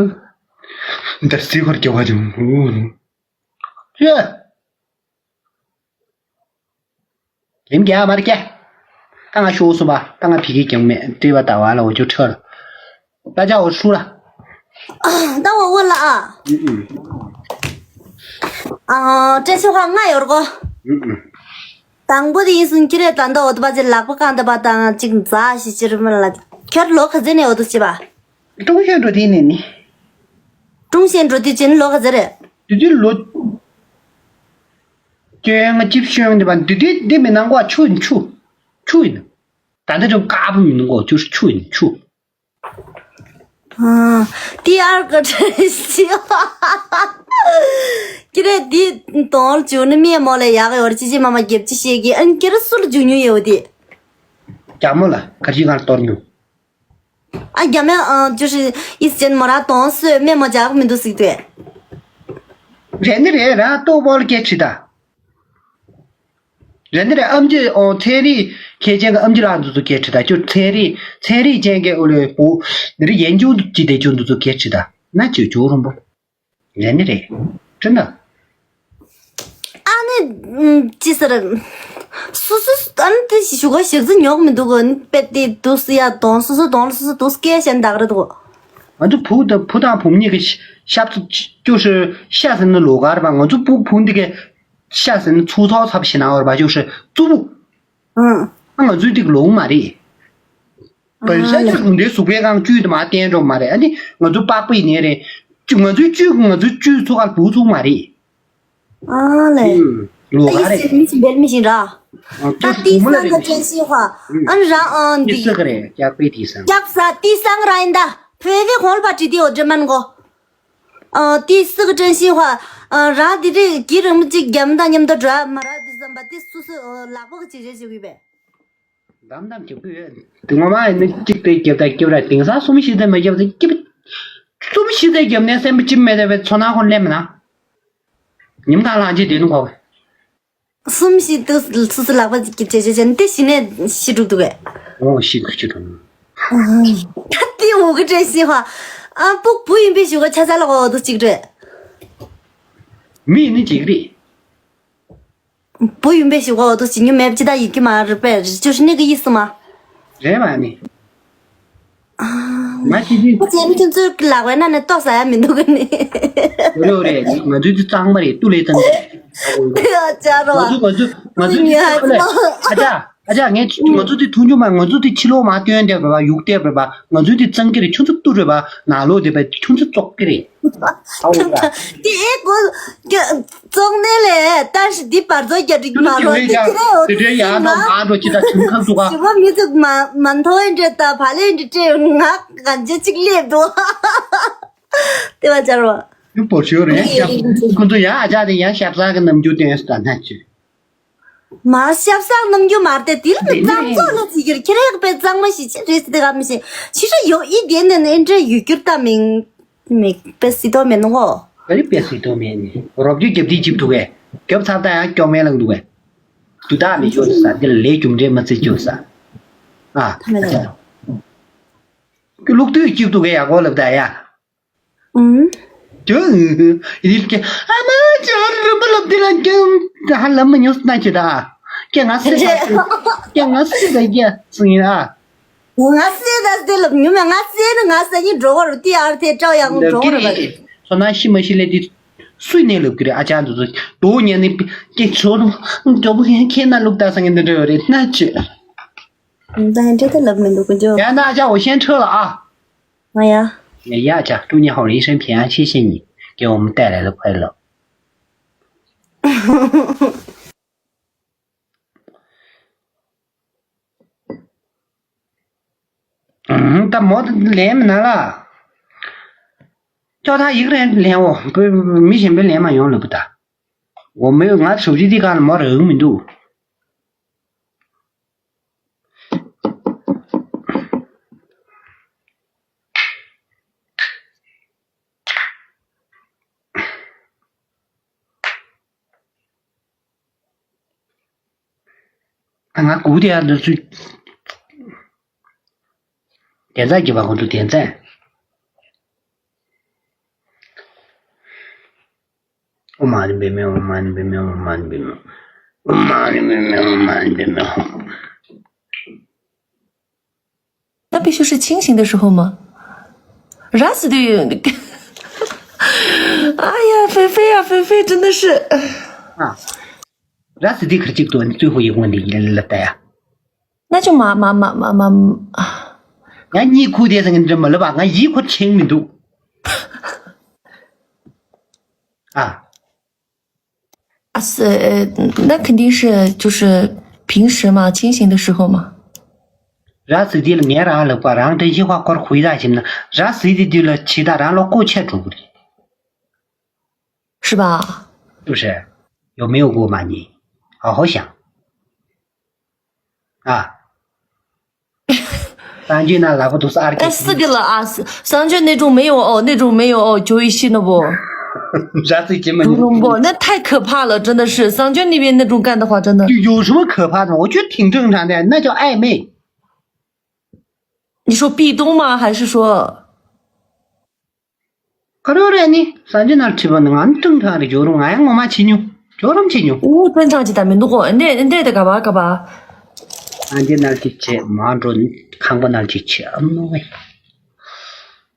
འདར་སི་ཁོར་སྐྱོ་བ་ཅུང་ཧུ། ཅི། ལིམ་རྒྱག་མར་རྒྱག་ད་ང་ཤོག་སུ་བ་ད་ང་ཕི་གི་ཀྱང་མེད། ཏི་བ་ད་བ་ལ་འོ་ཅུ་ཁྲོལ། ད་ཅག་འོ་ཧྲུ་ལ། ད་འོ་འོ་ལ་ཨ། ཨ་ཏྲེ་སི་ཧ་ང་ཡོར་གོ། དང་པོ་དེ་ཡིན་སུན་ཁྱི་རེ་ད་འདོ་འོ་ཏི་བ་ཅི་ལག་པ་གང་ད་བ་དང་ཅིག་འཛའ་ཞི་ཅིར་མ་ལ་ཁྱར་ལོ་ཁ་ཟེ་ནས་འོ་ཏུ་ཅི་བ། ཀྲུང་ཤན་འགྲོ་དེ་ནས་ནི། ཀྲུང་ཤན་འགྲོ་དེ་ཅིན་ལོ་ཁ་ཟེ་རེ། དེ་དུས་ལོ་བཅོ་ལྔ་བཅུ་བཞི་ཡོང་དེ་བ་འདི་དུས་འདི་མི་ནང་གོ་ཆུ་ཡིན་ཆུ། ཆུ་ཡིན། ད་ལྟ་ཅུང་དཀར་པོ་མི་ནང་གོ་ཆུ་ཆུ་ཡིན་ཆུ། ཏི་ཨར་ག་ཁྲེ་ཤི། ཁྱེད་རེ་འདི་དོང་བྱུང་ནི་མིའི་མོ་ལ་ཡག་ཡོར་ཅི་ཅི་མ་མ་རྒྱབ་ཅི་ཤེས་ཀྱི་ཨན་ཁྱེད་རེ་སུ་ལ་འཇུ་ཉུ་ཡོད་དེ། རྒྱ་མོ་ལ་ག་ཅི་གང་གཏོར་ཉུ། ཨ་རྒྱ་མེ་ཨ་ཅོ་ཤི་ཨིས་ཅན་མོ་ར་དོང་སོས་མེ་མོ་ཇག་མི་འདུག་ཟིག་དེ། རེད་ནི་རེད་ར་ལྟོ་བོལ་སྐད་ཁྲི་ད། རེད་ནི་རེད་ཨམ་ཅི་ཨོ་ཚན་རིག་མཁས་ཅན་གྱི་ཨམ་ཅི་ལགས་འདུག་ཚོ་སྐད་ཁྲི་ད་ཅོ་ཚན་རིག་ཚན་རིག་ཅན་གྱི་ཨོ་ལེ་པོ་འདི་རིག་ཡན་ཅུང་ཅི་དེ་ཅུང་འདུག་ཚོ་སྐད་ཁྲི་ད་ན་ཅོ་ཅོ་རོང་པོ། རེད་ནི་རེད། ཁྲི་ན། ཨ་ནི་ཅི་ཟེར། སུ་སུ་ཨ་ནི་དེ་ཞུ་ག་ཞག་རྩི་ཉོག་མི་འདུག་གོ་ནི་པེ་ཏི་དུ་སི་ཡ་དོང་སུ་སུ་དོང་སུ་སུ་དུ་སྐད་བཤད་འདག་རེད་དོ། ང་ཚོ་བུ་དང་བུ་དང་བུ་མོ་གཉིས་ཀྱི་ཤ་ཚུ་ཅུ་ཧྲི་ཤ་ཟེར་ན་ལོ་གར་བ་ང་ཚོ་བུ་བུ་འདི་གའི་ཤ་ཟེར་ན་ཚུགས་ཐོག་ཚབ་ཞེ་ན་བར་བ་ཅུ་ཧྲི་ཙུ་བུ། ཨང་། ང་ཚོའི་འདི་ལོང་མ་རེད། བལ་ཤ་ཅུ་གུང་འདྲའི་གཟུགས་པའི་ཁང་བཅུད་དུ་མ་བསྟན་འགྲོ་མ་རེད་ཨ་ནི་ང་ཚོ་པགས་པ་ཡིན་ནའི་རེད། ཅུ་ང་ཚོའི་བཅུད་ང་ཚོའི་བཅུད་ཚུགས་ཀར་བུ་ཚུགས་མ་རེད། ཨ་ལེ། ལོ་ག་རེད། མི་ཤིང་བེལ་མི་ཤིང་ར། ད་ཏི་སང་ག་ཅན་ཤིང་ཧྭ། ཨ་ནི་ར་ཨ་ཏི་ས་ག་རེད་རྒྱག་པའི་ཏི་སང་། རྒྱག་ས་ཏི་སང་ར་ཡིན་ད། བོད་པའི་ཧོལ་པ་ཏི་ཏི་འོ་འདྲེ་མན་གོ། ཨ་ཏི་སི་ག་ཅན་ཤིང་ཧྭ། ཨ་ར་དི་རི་གི་རིང་མོ་ཅིག་རྒྱམ་དང་མཉམ་དུ་འགྲོ་མ་ར་དི་ཙམ་པ་ཏི་སུ་སུ་ལག་པ་ག་ཅི་རེ་ཞིག་ཡོད་པས། དམ་དམ་གྱི་བུ་ཡོད། དེ་ངོ་མ་ཡིན་ན་གཅིག་དེ་རྒྱབ་དང་རྒྱབ་ར་དེང་སང་གསུམ་བཞི་ཚེ་མ་རྒྱབ་ཚེ་སྐྱིད། གསུམ་བཞི་ཚེ་རྒྱབ་ནས་སེམས་པ་སྐྱིད་མེད་བའི་ཚོ་ནང་ཁོ་སླེབས་མེད་ན། ཉིམ་ཐང་ལང་རྗེས་དེ་ནུ་གོ། གསུམ་བཞི་དུ་སུ་སུ་ལག་པ་ཅིག་གི་བྱེད་བྱེད་བྱེད་དེ་གཞི་ནས་ཤི་འགྲུབ་འདུག་གས། འོ་ཤི་འགྲུབ་ཤི་འགྲུབ། ད་དེ་འུ་གི་བྲེ་ཤི་ཧ། ཨ་ཕུག་བུ་ཡིན་པའི་ཞུ་ག་ཆ་ཚ་ལ་གོ་འདུག་ཅིག་རེད། མི་ཡིན་ནི་ཅིག་རེད། བུ་ཡིན་པའི་ཞུ་གོ་འདུག་ཅི་ཉུ་མེབ་ཅི་ད་ཡིན་གི་མ་རེད་པས་རི་ཅོ་ཤི་ནི་གི་ཡིས་སུ་མ། རེད་མ་ནི། ང་ཅི་ཅི། ཁོ་ཚེ་མི་ཁྱོད་ཚོའི་ལག་པའི་ནང་ནས་ལྟོ་ཟ་ཡ་མི་འདུག་གི་ནི། རེད་རེད་ང་ཚོའི་དེ་གཙང་མ་རེད་ཏུ་ལེ་ཙང་། ཡ་ཅག་རོ། ང་ཚོ་ང་ཚོ་ང་ཚོའི་ཉ་ཚོ་ཨ་ཅག་ཨ་ཅག་ངས་ང་ཚོ་དེ་ཐུང་ཆུང་མ་ང་ཚོ་དེ་ཕྱི་ལོགས་མ་སྟོན་བསྡད་པ་ཡུག་བསྡད་པ་ང་ཚོའི་དེ་གཙང་གི་རེད་ཁྱོད་ཚོ་ཏུ་རེད་པ་ནང་ལོགས་བསྡད་པ་ཁྱོད་ཚོ་བཙོག་གི་རེད། ཨའོ་ད། དེ་ཨེ་གོ། ཙོང་ནེ་ལེ་ད་ཤི་འདི་བར་ཚོ་རྒྱ་རིགས་མ་རོ་འདི་ཁྱི་རེ་འོ་དེ་འདྲའི་ཡང་དང་མ་འགྲོ་ཅི་ད་ཁྱིམ་ཁ་ཚུགས་ཨ། ཞི་བ་མི་ཚུགས་མ་མ་མཐོ་ཨེ་འདྲེ་ད་བ་ལེ་འདྲེ་ཏྲེ་ང་གང་ཅི་ཅིག་སླེབས་འདུག་དེ་བ་ཅར་བ། ཡུ་པོ་ཤོ་རེ་ཡང་ཤབ་ཁོ་ཚོ་ཡང་ཨ་ཅག་དེ་ཡང་ཤབ་ས་གི་ནམ་རྒྱུན་སྟོན་སུ་ད་ན་ཅི། མ་ཤབ་སང་རྣམ་འགྱུར་མ་བལྟས་དེ་ལ་མི་གཙང་བཙོག་ལ་ཅི་གིར་ཁྱེད་རང་དཔེ་གཙང་མ་ཞིག་ཅི་རེད་ཟེར་དེ་ག་མི་ཤེས་ཕྱི་ཧྲ་ཡོ་ཨི་དེ་ནས་ནས་འདྲ་ཡུ་གྱུར་ལྟ་མིན་མི་དཔེ་སྲིད་དོ་མེད་ནོ། ག་རེ་དཔེ་སྲིད་དོ་མེད་ནི་རོབ་རྒྱུ་རྒྱབ་དེ་ཅིབ་འདུག་གས་རྒྱབ་ཚར་ད་ཡང་སྐྱོ་མེད་ལང་འདུག་གས་དུ་ད་མི་ཤོར་ས་དེ་ལ་ལས་རྒྱུ་འབྲས་མ་བརྩི་རྒྱུ་ས་ཨ་ཐ་མེད་ད། ལུག་དུས་ཅིབ་འདུག་གས་ཡག་གོ་ལབ་ད་ཡ། ཨུམ། ཅོ། ཡིན་ཀྱེ། ཨ་མ་ཅོ་རུ་པ་ལབ་དེ་ལ་ཀྱང་ཧ་ལམ་མ་ཉོས་ན་ཅི་ད། ཀྱེ་ང་སེ་ད། ཀྱེ་ང་སེ་ད་ཀྱེ་སུ་ཡིན་ཨ། ང་སེ་ད་དེ་ལབ་ཉུ་མ་ང་སེ་ནི་ང་སེ་ཡིན་འགྲོ་བ་རུ་ཏི་ཨར་ཐེ་ཀྲའོ་ཡང་འགྲོ་བ་རུ་ལ་རེད། སོ་ན་ཤི་མ་ཤི་ལེ་དེ་སུས་ནས་ལབ་ཀྱི་རེད་ཨ་ཅག་འདི་ཚོ་དོ་ཉན་ནི་ཀྱེ་ཆོ་རུ་འགྲོ་བ་ཡང་ཁྱེད་ན་ལུག་ད་ས་ངན་འདི་འདྲ་ཡོད་རེད་ན་ཅི། ད་འདྲེ་ད་ལབ་མི་འདུག་གི་འཇོ། ཡང་ན་ཨ་ཅག་འོ་ཤན་ཁྲོད་ལ་ཨ། 哎呀，哎呀，家中你好人生平安，谢谢你给我们带来的快乐。嗯，ད་མོ་ལན་མི་ན་ལ། ཅོ་ད་ཡིག་རེ་ལན་འོ། མི་གཞན་པའི་ལན་མ་ཡོང་ལ་བུ་ད། འོ་མོས་ང་ཞོགས་ཀྱི་དེ་ག་ལ་མོ་རེ་འུ་མི་འདུག་ང་གུ་དེ་ཡང་འདི་ཚུ་དེ་ཚ་གི་བ་ཁོ་ཚོ་དེ་ཚ། ཨོཾ་མ་ཎི་པདྨེ་ཧཱུྃ། ཨོཾ་མ་ཎི་པདྨེ་ཧཱུྃ། ཨོཾ་མ་ཎི་པདྨེ་ཧཱུྃ། ཨོཾ་མ་ཎི་པདྨེ་ཧཱུྃ། 那必须是清醒的时候吗？ ར་སི་དུ་ཡོད། 哎呀，菲菲呀，菲菲真的是。 ཨ། ར་སི་དུ་ཁར་ཅིག་ཏུ་ཙུའི་ཧོ་ཡི་ཧོ་འདི་ཡི་ལ་ལ་ལ་ད་ཡ། 那就麻麻麻麻麻。 ང་གཉིད་ཁུག་དེ་ཟེར་གི་འདྲ་མ་ལབ་པ་ང་ཡིད་ཁོ་ཆེང་མི་འདུག 啊，啊，是，呃，那肯定是就是平时嘛，清醒的时候嘛。 ར་ཟི་དེ་ལ་ངས་རང་ལབ་པ་རང་དྲན་ཤེས་ཁ་ཁོར་ཧུའི་ད་ཞིམ་ན་ར་ཟི་དེ་དུས་ལ་ཆི་ད་རང་ལོ་ཀོ་ཆད་འགྲོ་གི་རེད། 是吧？ 是不是？有没有过吗你？好好想。啊。三句呢，拉不都是二哎，四个了啊，四三句那种没有哦，那种没有哦，九一七那不。 啥最起码不不不，那太可怕了，真的是三句那边那种干的话，真的。有什么可怕的？我觉得挺正常的，那叫暧昧。 你说壁咚吗？还是说？ ག་རེ་རེད་ནི་སངས་རྒྱས་ནང་ཁྲིད་པ་ནི་ང་ནི་ཀྲུང་ཁྲང་རེ་ཇོ་རུང་ང་ཡང་ངོ་མ་བྱེད་མྱོང་ཇོ་རུང་བྱེད་མྱོང་། 我正常去打没读过，那那得干嘛干嘛？ སངས་རྒྱས་ནང་ཅིག་བྱེད་མ་འགྲོ་ནི་ཁང་པ་ནང་ཅིག་བྱེད་ཨ་མ་ཝེ་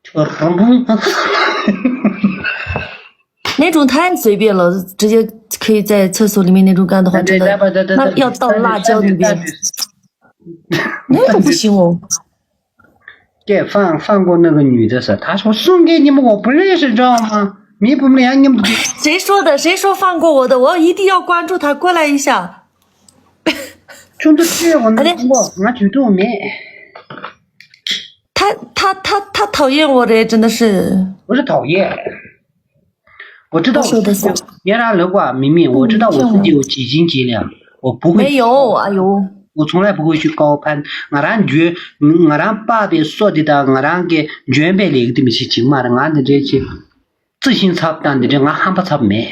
ཇོ་རུང་། 那种太随便了，直接可以在厕所里面那种干的话，真的那要倒辣椒里边，那种不行哦。 给放放过那个女的噻，她说送给你们我不认识，知道吗？你不们俩你们谁说的？谁说放过我的？我一定要关注他，过来一下。 真的是我那我我觉得我没，他他他他讨厌我的，真的是。 不是讨厌，我知道我说的是。 别人来过明明我知道我自己有几斤几两，我不会没有，哎呦。 我从来不会去高攀。ང་རང་འཇོན་ང་རང་པགས་པའི་སོ་དེ་དང་ང་རང་གི་འཇོན་པའི་ལས་ཀྱི་དེ་མི་ཤེས་ཅིག་མ་རེད། ང་འདི་འདྲའི་ཆེ་自信ཚབ་དང་འདི་འདྲའི་ང་ཧམ་པ་ཚབ་མེད།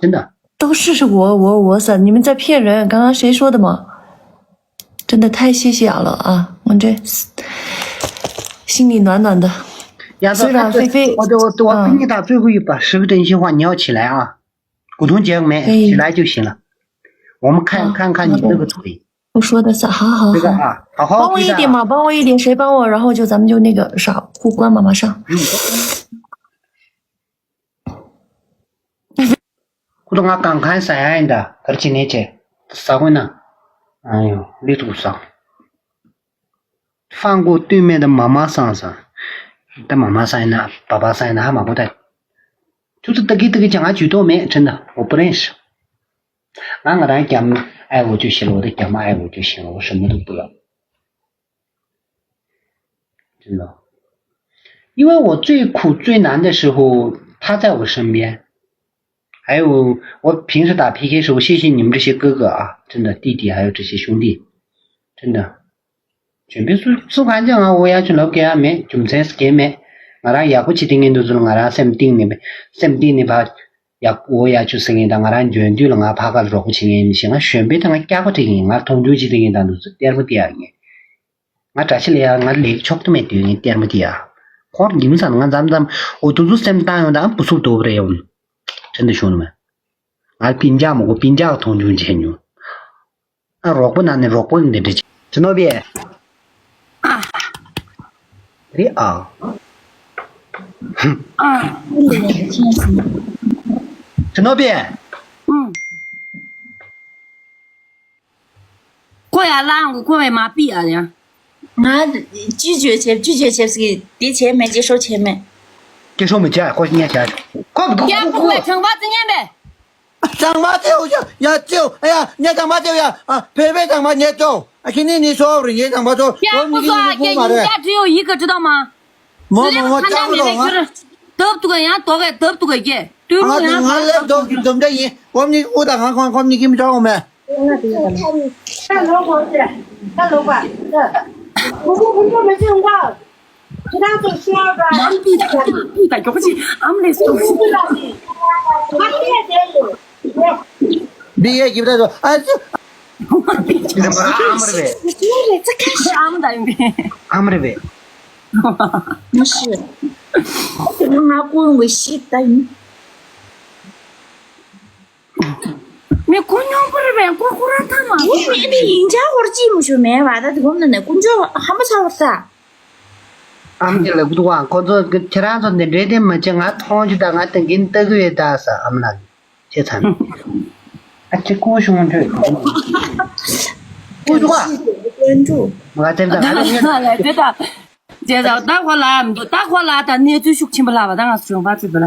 真的。 都是是我我我是你们在骗人，刚刚谁说的嘛？真的太谢谢了啊，我这心里暖暖的。 虽然菲菲，我我我我给你打最后一把十个真心话，你要起来啊，普通节目没，起来就行了。我们看看看你那个腿。 我说的是，好好好，这个啊，好好帮我一点嘛，帮我一点，谁帮我，然后就咱们就那个啥互关嘛，马上。 ཁོ་ང་གང་ཁང་ཟ་ཡ་ཡིན་ད་གར་ཅི་ནས་ཆེ་ཟ་དགོས་ན། ཨ་ཡོ་ལི་ཐུག་ཟ། 放过对面的妈妈桑桑。但妈妈桑呢，爸爸桑呢，还蛮不带。就是这个这个讲啊，举动没，真的，我不认识。俺俺咱讲爱我就行了，我的讲嘛爱我就行了，我什么都不要。真的，因为我最苦最难的时候，他在我身边。还有我平时打 P K 时候，谢谢你们这些哥哥啊，真的弟弟还有这些兄弟，真的。 ཆོས་པའི་སུ་སུ་གང་ཅང་ང་འོ་ཡ་ཆུ་ལོ་གེ་ཡ་མེད། རྒྱུ་མཚན་སྐད་མེད། ང་རང་ཡག་པོ་བྱེད་དེ་ངན་དུ་ཚུལ་ང་རང་སེམས་གཏིང་ནས་སེམས་གཏིང་ནས་ཕ་ཡག་འོ་ཡ་ཆུ་ཟེར་ངན་དང་ང་རང་འཇོན་དུས་ལ་ང་ཕ་ག་ལ་རོགས་པ་བྱེད་ངན་ཞེ་ང་གཞོན་པའི་ད་ང་སྐྱག་པ་དྲི་ངན་ང་མཐོང་ཆུང་བྱེད་དེ་ངན་དང་དུ་ཚུལ་གཏེར་མ་དེ་ཡ་ངན། ང་གྲྭ་ཆེ་ལ་ཡ་ང་ལེགས་ཆོག་ཏུ་མེད་དུས་ངན་གཏེར་མ་དེ་ཡ། ཁོང་ཉིན་མཚན་ང་མཚམས་མཚམས་འོ་དུ་ཚུ་སེམས་བཏང་ཡོང་དང་བུ་སུབ་དོ་བ་རེ་ཡོང་། ཁྲེན་དུ་ཤོང་ནུ་མ། ང་པིན་ཅག་མ་གོ་པིན་ཅག་མཐོང་ཆུང་བྱེད་ཉུ། ཨ་རོགས་པོ་ན་ནི་རོགས་པོ་འདི་འདྲ་ཅི་ནོ་བེ། རེད་ཨ། ཅི་ནོ་བེ། ཁོ་ཡ་ལའང་ཁོ་བས་མ་པི་ཨ་ཡ། ང་ཅི་བརྗོད་བྱེད་ཅི་བརྗོད་བྱེད་ཟིག་དེ་བྱེད་མེད་ཅི་ཤོ་བྱེད་མེད། ཅི་ཤོ་མི་བྱ་ཁོ་ཉ་བྱ་ཁོ་ཁོ་ཡ་ཁོ་བས་ཁྲང་བ་ཙི་ཉན་པས། 张马走呀，呀走，哎呀，你张马走呀，啊，陪陪张马你走，啊，今天你说不是你张马走，我你给你不嘛的。家只有一个，知道吗？我我我看到你那张不懂啊。就是得不得呀，多给得不得给，对不啊，对呀？我来走怎么的？我们你我打看看，我们你给没找我们。看楼房子，看楼房子，我们我们没见过。 ནམ་པི་ད་པི་ད་མགྱོགས་ཅིག་ཨམ་ལས་སོ།毕业给不带走，哎，这你怎么阿姆了呗？ཨམ་ད་ཡིན་པས།阿姆了呗？不是，我拿过用个洗单。 མི་ཁོ་སྙོམས་པོ་རེད་པས། ཁོ་ཁོ་རང་ཐང་མ། ངས་མེད་པའི་ཡིན་ཆ་ཧོར་ཅིས་མི་ཤོད་མེད་བ་ད་དེ་གོམ་ན་ནས་དཀོན་མཆོག་ཧམ་པ་ཚ་བར་ས། ཨམ་གྱི་ལབ་འདུག་ཨ། ཁོ་ཚོ་ཁྱེད་རང་ཚོ་འདི་འདྲའི་དེ་མ་བྱེད། ང་མཐོང་རྒྱུ་དང་ང་དེ་གིན་ལྟ་གི་ཡོད་ད་ཟེར། ཨམ་ལགས་ཁྱེད་ཚ་ནི་ཨ་ཅེ་ཀུ་ཤུང་འདྲ་ཀུ་ཤུ་ཨ། ང་ཚེ་ད་ང་ཚེ་ད་ད་ཁོ་ལ་ད་ཁོ་ལ་ད་གནས་ཚུལ་ཤུགས་ཆེན་པོ་ལབ་པ་ད་ང་ཚོ་ལྗོངས་པ་ཚུད་པ་ལ།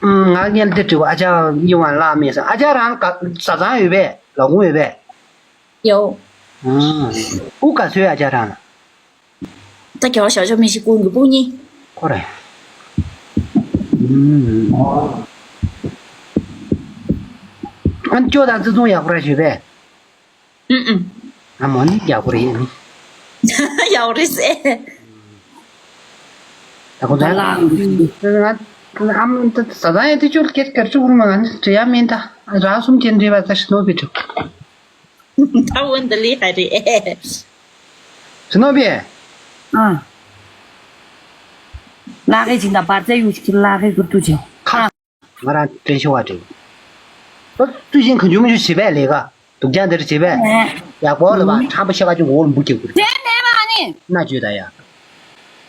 ང་ངས་འདི་དྲི་བ་ཨ་ཅག་ཡིན་བ་ལགས་མེད་ཟེར། ཨ་ཅག་རང་ག་བཟའ་ཚང་ཡོད་པས། ལག་ཁུང་ཡོད་པས། ཡོད། ཨུ་ག་ཚོད་ཨ་ཅག་རང་ལ། ད་རྒྱལ་བ་ཞང་ཞུང་མི་ཤི་ཀུན་གྱི་སྤུན་གཉིས། ཁོ་རེད། ཨ་ཅོ་དང་བརྩི་མཐོང་ཡག་པོ་ར་ཞུས་པས། ཨུ་ཨུ། ཨ་མོ་ནི་ཡག་པོ་རེད། ཡག་པོ་རེད་ཟེར། ད་ཁོ་ད་ལ་ང་ཨ་མོ་ད་ད་ད་ཡང་དེ་ཅོ་སྐད་གར་ཅུ་གུར་མ་ང་ནི་འདྲི་ཡ་མིན། ད་ར་གསུམ་ཅན་འདྲི་བ་ད་ཤི་ནོ་བི་ཅུ། ད་འོན་ད་ལི་ཧ་རེད། ཤི་ནོ་བི། ཨ། ལ་ཁའི་ཅིང་ད་བར་ཙེ་ཡུ་ཅིག་ལ་ཁའི་གུར་ཏུ་ཅིང་ཁ། ང་རང་བཀྲ་ཤིས་བ་དྲན། ཨ་ཙུ་ཅིང་གང་བྱུང་མི་བྱུང་བྱེད་པས་ལས་ཀ་སྡུག་ཅག་འདིར་བྱེད་པས། ཡག་པོ་ལ་བ་ཁྲམ་པ་ཤ་ཀ་ཅུ་འོག་ལ་འབུ་སྐྱེ་དགོས། དེ་ནས་མ་ནི། ན་བརྗོད་ད་ཡ།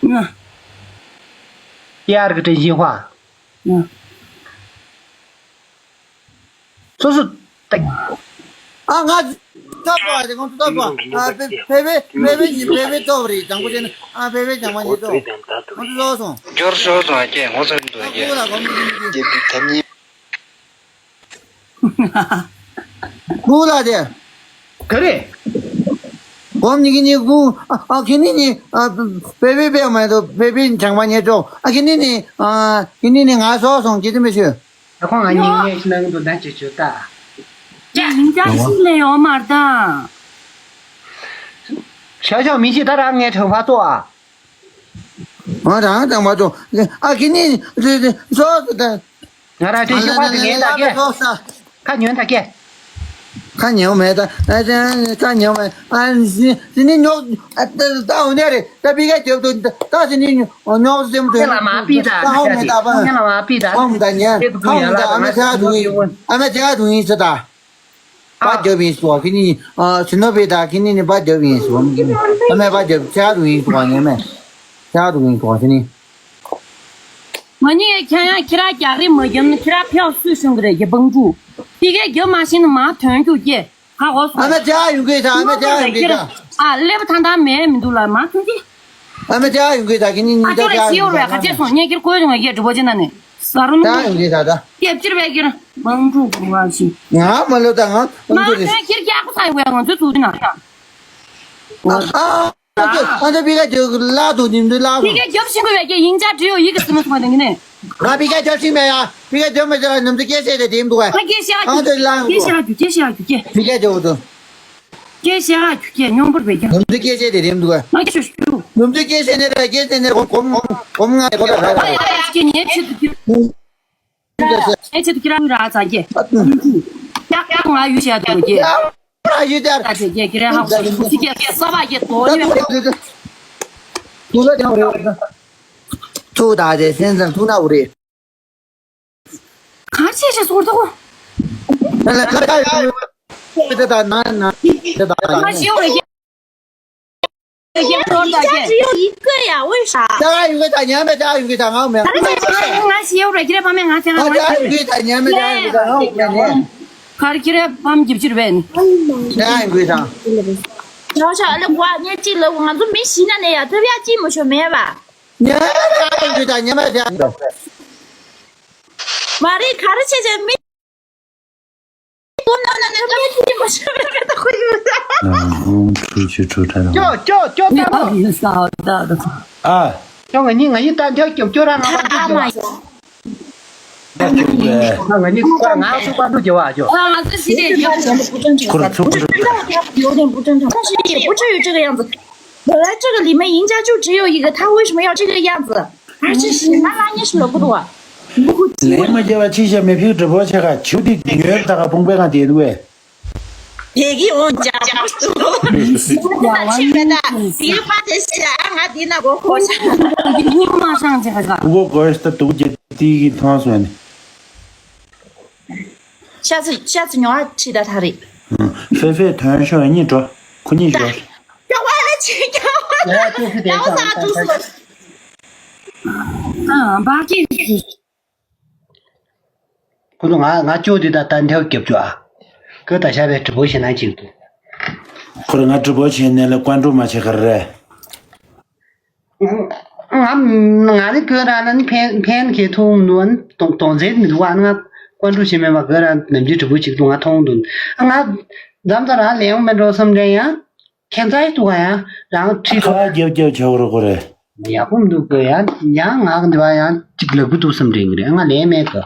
ང་། ཀེ་ཨར་གི་བཀྲ་ཤིས་བ། ང་། སོ་སོ། ཨ་ང་། ཐོབ་པ་རེད། ཁོང་ཚོ་ཐོབ་པ། ཨ་ཕེ་ཕེ་ཕེ་ཕེ་ཕེ་ཡིན། ཕེ་ཕེ་ཐོབ་རེད། དང་པོ་དེ་ནི་ཨ་ཕེ་ཕེ་ཅང་མ་ཉེས་ཐོབ། ཁོང་ཚོ་ལོག་སོང་། འབྱོར་ཤོར་སོང་། ཨ་ཀྱེ་ངོ་ཚ་ཡིན་འདུག་ཨ་ཀྱེ། ཨ་ཁུ་ལ་གོམ་གྱིན་གྱིན། ཨ་ཁུ་ལ་དེ། ག་རེ། གོམ་གྱིན་གྱིན་ཨ་ཁུ། ཨ་ཨ་ཁྱེད་ནི་ནི་ཨ་ཕེ་ཕེ་ཕེ་མ་ཐོབ། ཕེ་ཕེ་ཅང་མ་ཉེས་ཐོབ། ཨ་ཁྱེད་ནི་ནི་ཨ་ཁྱེད་ནི་ནི་ང་སོགས་སོང་ཅི་ཙམ་མི་ཤོད། ད་ཁོང་ང་གཉིས་ངས་ཤི་ནང་དུ་ད་ཅི་བྱོས་ད། ཡིན་ཅང་ཤི་ལེ་ཡོང་མར་ད། ཤ་ཤ་མི་ཤི་ད་རང་ངའི་གྲོད་པ་ལྟོགས་ཨ། ང་རང་དང་མ་ཐོག་ཨ་ཁྱེད་ནི་རེ་རེ་སོགས་ད། ང་རང་དེ་ཤི་བ་དེ་ངའི་ད་ཀྱེ། ཁ་ཉོན་ད་ཀྱེ། ཁ་ཉོན་མེད་ད། ཨ་ཁ་ཉོན་མེད། ཨ་ཟི་ནི་ཉོག་ད་འོ་ནས་རེད། ད་པི་ཀ་རྒྱབ་ཏུ་ད་ཟི་ནི་ཉོག་ཟེམ་དུ། ད་ཧོ་མེད་ད་པ། ད་ཧོ་མེད་ད་པ། ཧོ་མེད་ད་ཉན། ཧོ་མེད་ད། ཨ་མ་ཚ་དུ་ཡིན། ཨ་མ་ཚ་དུ་ཡིན་ཟེར་ད། པ་རྒྱབ་ཡིན་སོ། ཁྱེད་ནི་ཨ་སི་ནོ་བེ་ད་ཁྱེད་ནི་ནི་པ་རྒྱབ་ཡིན་སོ། ཨ་མ་པ་རྒྱབ་ཚ་དུ་ཡིན་སོ། ཉན་མེད་ཚ་དུ་ཡིན་སོ་ཁྱེད་ནི། ང་གཉིས་ཁྱེད་ཡང་ཁྱེད་རང་རྒྱག་རེས་མ་བརྒྱབ་ན་ཁྱེད་རང་ཕེབས་སུས་ཤོང་གི་རེད། རྒྱ་བང་ཕྲུག་དེ་གས་རྒྱབ་མ་ཤེས་ན་མ་དོན་རྒྱུ་སྐྱེ། ཧ་གོ་སོང་། ཨ་མ་ཅག་ཡོང་གི་ད། ཨ་མ་ཅག་ཡོང་གི་ད། ཨ་ཀླད་པ་ཐང་ཐང་མེད་མི་འདུག་ལ་མ་ཐོན་གྱི། ཨ་མ་ཅག་ཡོང་གི་ད། ཁྱེད་ནི་ཨ་ཅག་ཅག་ཅིག་ཡོང་རེད། ག་ཅེ་སོང་ངས་ཁྱེད་ཀོ་ཡོང་ངས་སྒྲུབ་པོ་ཅེ་ན་ནས་ཟ་རུ་ནུ། ཅག་ཡོང་གི་ད་ད། སྐྱབས་ཅིར་བས་ཁྱེད་མང་ཕྲུག་བུ་བ་ཞིག་ང་མ་ལོ་ད་ང་མ་ཐོན་ཁྱེད་རྒྱག་ས་ཡོད་ང་ཚོའི་ཚུགས་ན། ཨ་ཨ་ཨ་ཚོ་ཨ་ཚོ་པི་ཀ་ཅོ་ལ་དུ་ཉིན་དུ་ལ་དུ། པི་ཀ་རྒྱབ་ཤིང་གི་བས་ཀྱི་ཡིན་ཅག་བྲིས་ཡོད་ཡིག་གི་སི་མ་སི་མ་དེ་ངི་ནས། ང་པི་ཀ་རྒྱབ་ཤིང་མེད་ཡ། པི་ཀ་རྒྱབ་མེད་ཅག་ལ་ནམ་དུ་སྐད་བཤད་དེ་དེ་མི་འདུག་ག་ཨ་སྐད་བཤད་ཨ་ཨ་ཚོ་ལ་སྐད་བཤད་ཨ་རྒྱུ་སྐད་བཤད་ཨ་རྒྱུ་སྐད། པི་ཀ་ཅོ་དུ། སྐད་བཤད་ཨ་རྒྱུ་སྐད་སྙོམས་པོར་བས་ཀྱི། ནམ་དུ་སྐད་བཤད་དེ་དེ་མི་འདུག་ག་ང་སྐད་ཤོད་ཤོད། ནམ་དུ་སྐད་བཤད་ནས་ར་སྐད་བཤད་ནས་གོམ་གོམ་གོམ་ང་གོ་ལ་ར་ར། ཨ་ཡ་ཡ་སྐད་ཉན་ཆེད་དུ་རྒྱུ། ཨེ་ཆེད་དུ་ཁྱེད་རང་ར་ཙག་གེ། ཡག་ཡག་ང་ཡུལ་བཤད་དུ་གེ། ཡག་ཡུལ་དར། ཙག་གེ་གེ་རེ་ཧ་གོ་སུ་ཅི་གེ་ས་བ་གེ་དོ་ནི། ཐུག་ད་དེ་སེམས་ཙམ་ཐུག་ན་འུ་རེ། ག་ཆེ་ཆེ་སོར་དོ། ད་ད་ན་ན་ད་ད་ན། ང་ཞེའུ་རེད་ཀྱེ། ཀྱེ་ཀྱེ་ཀྱེ་ཀྱེ་ཀྱེ། 人家只有一个呀，为啥？ ད་ཡོང་གི་ད་ཉམས་མེད། ད་ཡོང་གི་ད་ང་མེད། ང་ཞེའུ་རེད་ཀྱེ་རེད་པ་མེད་ང་ཚེ་ང་ད་ཡོང་གི་ད་ཉམས་མེད། ད་ཡོང་གི་ད་ང་མེད། ག་རེ་ཀྱེ་རེད་པ་མེད་རྒྱབ་ཕྱིར་བས་ནི། ད་ཡོང་གི་ད། ཆ་ཆ་ཨ་ལེ་ཀོ་ཨ་ཉེ་གཅིག་ལ་ང་ཚོ་མི་ཤི་ན་ནས་ཡ་ཐབས་ཡ་གཅིག་མ་ཤོ་མེད་པ། ཉམས་མེད། ད་ཡོང་གི་ད་ཉམས་མེད། ད་ཡོང་གི་ད། མ་རེད་ག་རེ་བྱས་བྱས་མི། ཨ། ཁྱོད་ང་གཉིས་ང་གཉིས་ད་འདྲ་སྐྱོབ་སྐྱོ་ར་ང་ཨ་མ་ཡ། ང་གཉིས་ང་ཚོ་པར་འགྲོ་རྒྱབ་ཨ་ཅོ། 有点不正常，但是也不至于这个样子。本来这个里面赢家就只有一个，他为什么要这个样子？ ཨ་ཅེ་ཞེ་ན་ལ་ཉེ་ཞུ་ལོ་བུ་རུ་བ། ལན་མ་རྒྱབ་པ་ཅི་བྱ་མི་ཕིག་འདྲི་བོ་ཆེ་ཁ་ཆུ་དེ་ཉོས་ད་ག་ཕུང་པའི་ང་དེ་དུ་བས། དེ་གི་འོང་ཅག་ཆེ་མེད་ད། དེ་ཕ་དེ་ཤི་ཨ་ང་དེ་ན་གོ་ཁོ་ཤ། དེ་བུ་མ་ཤང་ཅེ་ཁ་ཤ། ཨུ་གོ་གོ་ཡ་ཤ་ད་དུག་ཅེ་དེ་གི་ཐང་སོ་ནི། ཤ་ཚི་ཤ་ཚི་ཉོ་ཨ་ཁྲི་ད་ཐ་རི། ཧུམ། ཧྥེ་ཧྥེ་ཐོན་ཤོག་གཉིས་འགྲོ། ཁོ་གཉིས་འགྲོ། ཀྱ་ཝ་ལ་ཆེ་ཀྱ་ཝ། ཡ་ཏུ་ཧི་དེ་ཀྱ་ཝ་ས་ཏུ་སོ། ཨ་བ་ཀི། ཁོ་ཚོ་ང་ང་ཅོ་དེ་ད་ད་འདེའུ་རྒྱབ་ཅོ་ཨ། ཀ་ད་ཤ་བའི་གྲི་པོ་ཞེ་ན་ཅིག་ཏུ། ཁོ་ར་ང་གྲི་པོ་ཆེ་ནས་ལ་ཀོན་ཀྲུ་མ་ཆེ་ག་རེ། ང་ ཨ་ང་ནི་ཀོ་ར་ན་ནི་ཕན་ཕན་གྱི་ཐུང་ནུ་ཨན་དོང་དོང་ཟེར་མི་འདུག་ཨ་ང་ཀོན་ཀྲུ་ཞེ་མེད་པ་ཀོ་ར་ནམ་རྒྱུན་དྲུག་པོ་ཅིག་ཏུ་ང་མཐོང་འདུག་ཨ་ང་འཛམ་ད་རང་ལེའུ་མེད་འགྲོ་བསམ་དྲན་ཡང་ཁྱད་མཚར་ཡི་འདུག་ཨ་ཡང་རང་ཁྲིད་ཁ་བ་རྒྱབ་རྒྱབ་བྱ་བ་རོ་ཀོ་རེད། ཡག་པོ་མི་འདུག་གོ་ཡང་ཡང་ང་གི་འདི་བ་ཡང་ཅིག་ལབ་གི་འདུག་བསམ་དྲན་གི་རེད་ང་ལན་མེད་གི་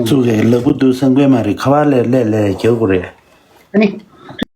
ཚུགས་གི་ལབ་གི་འདུག་བསམ་གི་མ་རེད་ཁ་བ་ལས་ལས་ལས་རྒྱབ་གི་རེད། ཨ་ནི།